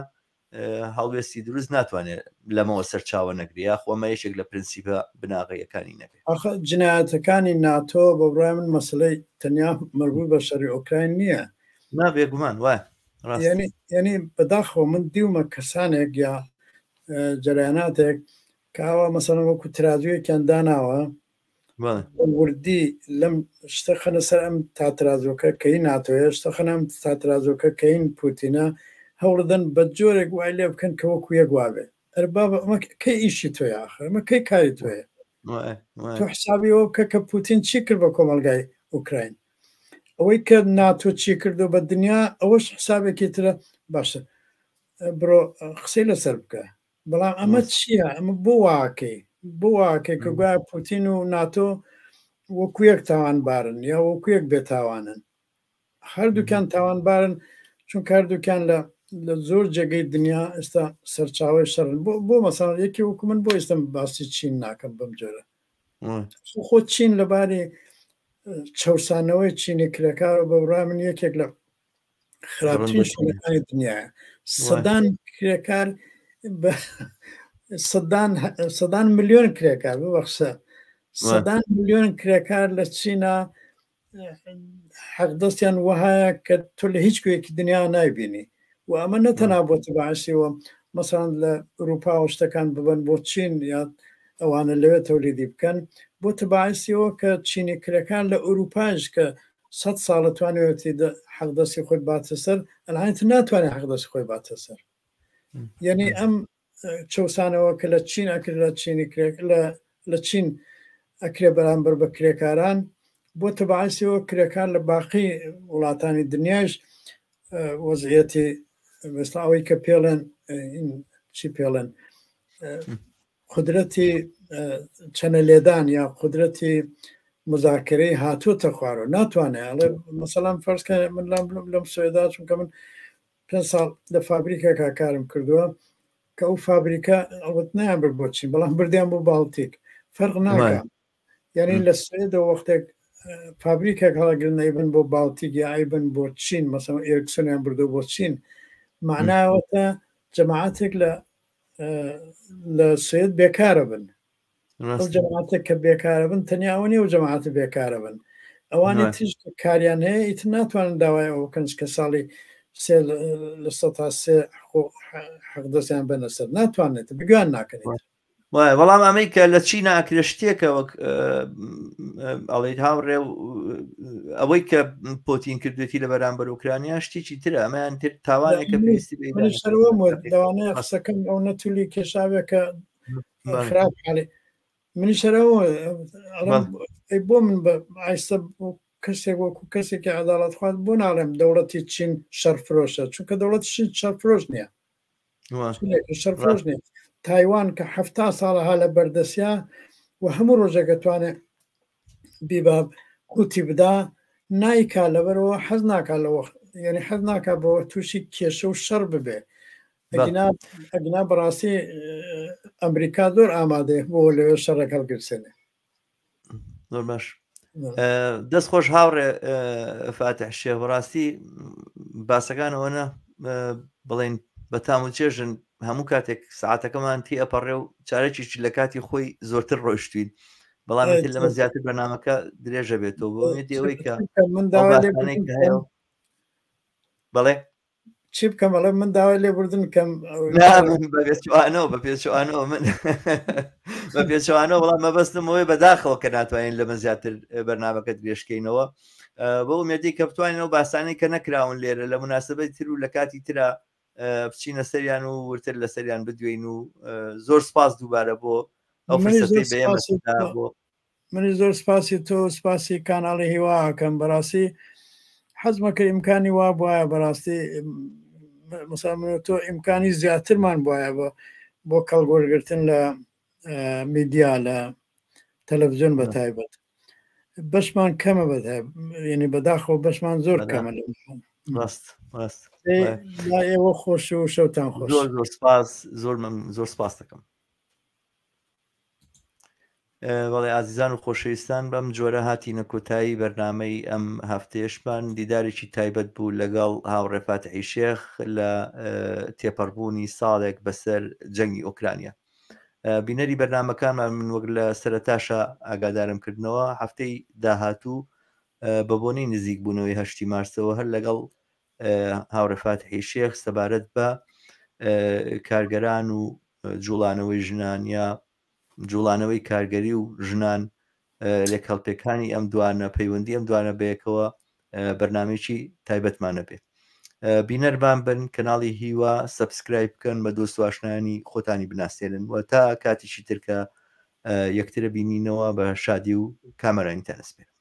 هەڵوێستی دروست ناتوانێت لەمەوە سەرچاوە نەگرێ یاخۆ ئەمە یەکێک لە پرنسیپە بناغەیەکانی نەبێ. ئاخە جنایەتەکانی ناتۆ بە بڕای من مەسەلەی تەنیا مەربوط بە شەڕی ئۆکراین نییە. نا بێگومان وایە ڕاستە. یعنی یعنی بەداخەوە من دیومە کەسانێک یا جەرەیاناتێک کە ئاوا مەسەلەن وەکو ترازوویەکیان داناوە وردی لەم شتە خەنە سەر ئەم تاترازۆکە کەی ناتۆیە شتە خەنە ئەم تاترازۆکە کەین پوتینە هەوڵدەن بە جۆرێک وای لێ بکەن کە وەکو یەک وابێ ئەر بابە ئەمە کەی ئیشی تۆیە ئاخر ئەمە کەی کاری تۆیە تۆ حسابی ئەوە بکە کە پوتین چی کرد بە کۆمەڵگای ئۆکراین ئەوەی کە ناتۆ چی کردو بە دنیا ئەوەش حسابێکی ترە باشە بڕۆ قسەی لەسەر بکە بەڵام ئەمە چییە ئەمە بۆ واکەی بۆ واکەی کە گوایە پوتین و ناتۆ وەکو یەک تاوانبارن یا وەکو یەک بێتاوانن هەردووکیان تاوانبارن چونکە هەردووکیان لە لە زۆر جێگەی دنیا ئێستا سەرچاوی شەڕن بۆ بۆ مەسەڵ یەکی وەکو من بۆ ئێستم باسی چین ناکەم بەم جۆرە خۆ چین لەباری چەسانەوەی چینی کرێکار و بە بڕای من یەکێک لە خراپترین شوێنەکانی دنیاە سەدان کرێکار سەدان سەدان ملیۆن کرێکار ببەخشە سەدان ملیۆن کرێکار لە چینا حەقدەستیان وەهایە کە تۆ لە هیچ کوێکی دنیا نایبینی و ئەمە نەتەنا بۆتە باعسیەوە مەسان لە ئەوروپا و شتەکان ببن بۆ چین یا ئەوانە لەوێ تەولیدی بکەن بۆتە باعسیەوە کە چینی کرێکار لە ئەوروپاش کە سە ساڵە توانێتی حەقدەستی خۆی باتە سەر ئەلان ناتوانێت حەقدەستی خۆی باتە سەر یعنی ئەم چەوسانەوە کە لە چین ئەکرێت لە چینی کرێک لە لە چین ئەکرێ بەرامبەر بە کرێکاران بۆ تەبعسیەوە کرێکار لە باقی وڵاتانی دنیاش وەزعەتی مەسلا ئەوەی کە پێڵێن چی پێڵێن قدرەتی چەنە لێدان یا قدرەتی مزاکرەی هاتووەتە خوارەوە ناتوانێت ئەڵێ مەسەڵام فەرزکە من لام لەم سوێدا چونکە من پێ ساڵ لە فابریکێکا کارم کردووە کە ئەو فابریکە ئەوەت نایان برد بۆ چین بەڵام بردیان بۆ باڵتیک فەرق ناکە یعنی لە سوێدەوە وەختێک فابریکێک هەڵەگرن ئەیبن بۆ باڵتیک یا ئەیبن بۆ چین مەسەڵەن ئێرکسۆنیان بردو بۆ چین معناوەتە جەماعەتێک لە لە سوێد بێکارە بن ئەو جەماعەتە کە بێکارە بن تەنیا ئەوە نیە ئەو جەماعەتە بێکارە بن ئەوانی تریش کە کاریان هەیە ئیتر ناتوانن داوای ئەوە بکەن کە ساڵی سێ لە 3% حەقدەستیان بەنە سەر ناتوانێت بگویان ناکەنێت وایە بەڵام ئەمەی کە لە چی ناکرێ شتێکە وەک ئەڵیت هاوڕێ ئەوەی کە پۆتین کردوێتی لە بەرامبەر ئۆکرانیا شتێکی ترە ئەمەیان تر تاوانێکە پێویستی لەوانەیە قسەکەم ئەو نەتولی کێشاوێ کە خراپ حاڵی منی شەرەوە ئەی بۆ من بە ئایستا کەسێک وەکو کەسێکی عداڵەت خوارد بۆ ناڵێم دەوڵەتی چین شەرفرۆشە چونکە دەوڵەتی چین شەرفرۆش نییە شەرفرۆش نیە تایوان کە ه ساڵە ها لە بەردەسیا و هەموو ڕۆژێکە توانێت بیبا قوتی بدا نایکا لەبەرەوە حەز ناکا لەوە یعنی حەز ناکا بەوە تووشی کێشە و شەڕ ببێ ئەگینا ئەگینا بەڕاستی ئەمریکا زۆر ئامادەیە بۆ لەوێ شەڕێک هەڵگرسێنێ زۆر باش دەست خۆش هاوڕێ فاتح شێخ بەڕاستی باسەکان ئەوەنە بڵێن بە تام و چێژن هەموو کاتێک ساعتەکەمان تی ئەپەڕێ و چارەکیش لە کاتی خۆی زۆرتر ڕۆشتوین بەڵام لەمە زیاتر بەنامەکە درێژە بێتەوە بۆ ئەوەی کە من بەڵێ چی بکەم ئەڵێ من داوای لێبوردن کەم بەپێچوانەوە بە پێچوانەوە من بە پێچوانەوە وڵام مەبەستم ئەوەی بەداخەوە کە ناتوانین لەمە زیاتر بەرنمەکە درێژکەینەوە بۆ ئومێدی کە بتوانینەوە باسانەی کە نەکراون لێرە لە مناسبەی تر و لە کاتی ترا بچینە سەریان و ورتر لەسەریان بدوێین و زۆر سپاس دووبارە بۆ ئەو فرسەتەی بە ئێمە بۆ منیش زۆر سپاسی تۆ سپاسی کاناڵی هیوا ئەکەم بەڕاستی حەزمە کە ئیمکانی وا بواە بەڕاستی مەسەلەن من و تۆ ئیمکانی زیاترمان بواە بۆ بۆ کەڵک وەرگرتن لە میدیا لە تەلەڤزیۆن بە تایبەت بەشمان کەمە بە یعنی بەداخەوە بەشمان زۆر کەمە ڕاست ڕاست ئێوە خۆش و شەوتان خۆش زۆر زۆر سپاس زۆر من زۆر سپاس دەکەم بەڵێ ئازیزان و خۆشەویستان بەم جۆرە هاتینە کۆتایی بەرنمەی ئەم هەفتەیەشمان دیدارێکی تایبەت بوو لەگەڵ هاوڕێ فاتحی شێخ لە تێپەڕبوونی ساڵێک بەسەر جەنگی ئۆکرانیا بینەری بەرنمەکانمان من وەک لە سەرتاشە ئاگادارم کردنەوە هەفتەی داهاتوو بە بۆنەی نزیک بوونەوەی هەشتی مارسەوە هەر لەگەڵ هاوڕێ فاتحی شێخ سەبارەت بە کارگەران و جوڵانەوەی ژنان یا جوڵانەوەی کارگەری و ژنان لێک هەڵپێکانی ئەم دوانە پەیوەندی ئەم دوانە بەیەکەوە بەرنمەیەکی تایبەتمانە بێ بینەربان بن کەناڵی هیوا subscribe بکەن بە دۆست واشنانی خۆتانی بناسێنن و تا کاتێکی ترکە یەکترە بینینەوە بە شادی و کامەرانیتان ئەسپێرم.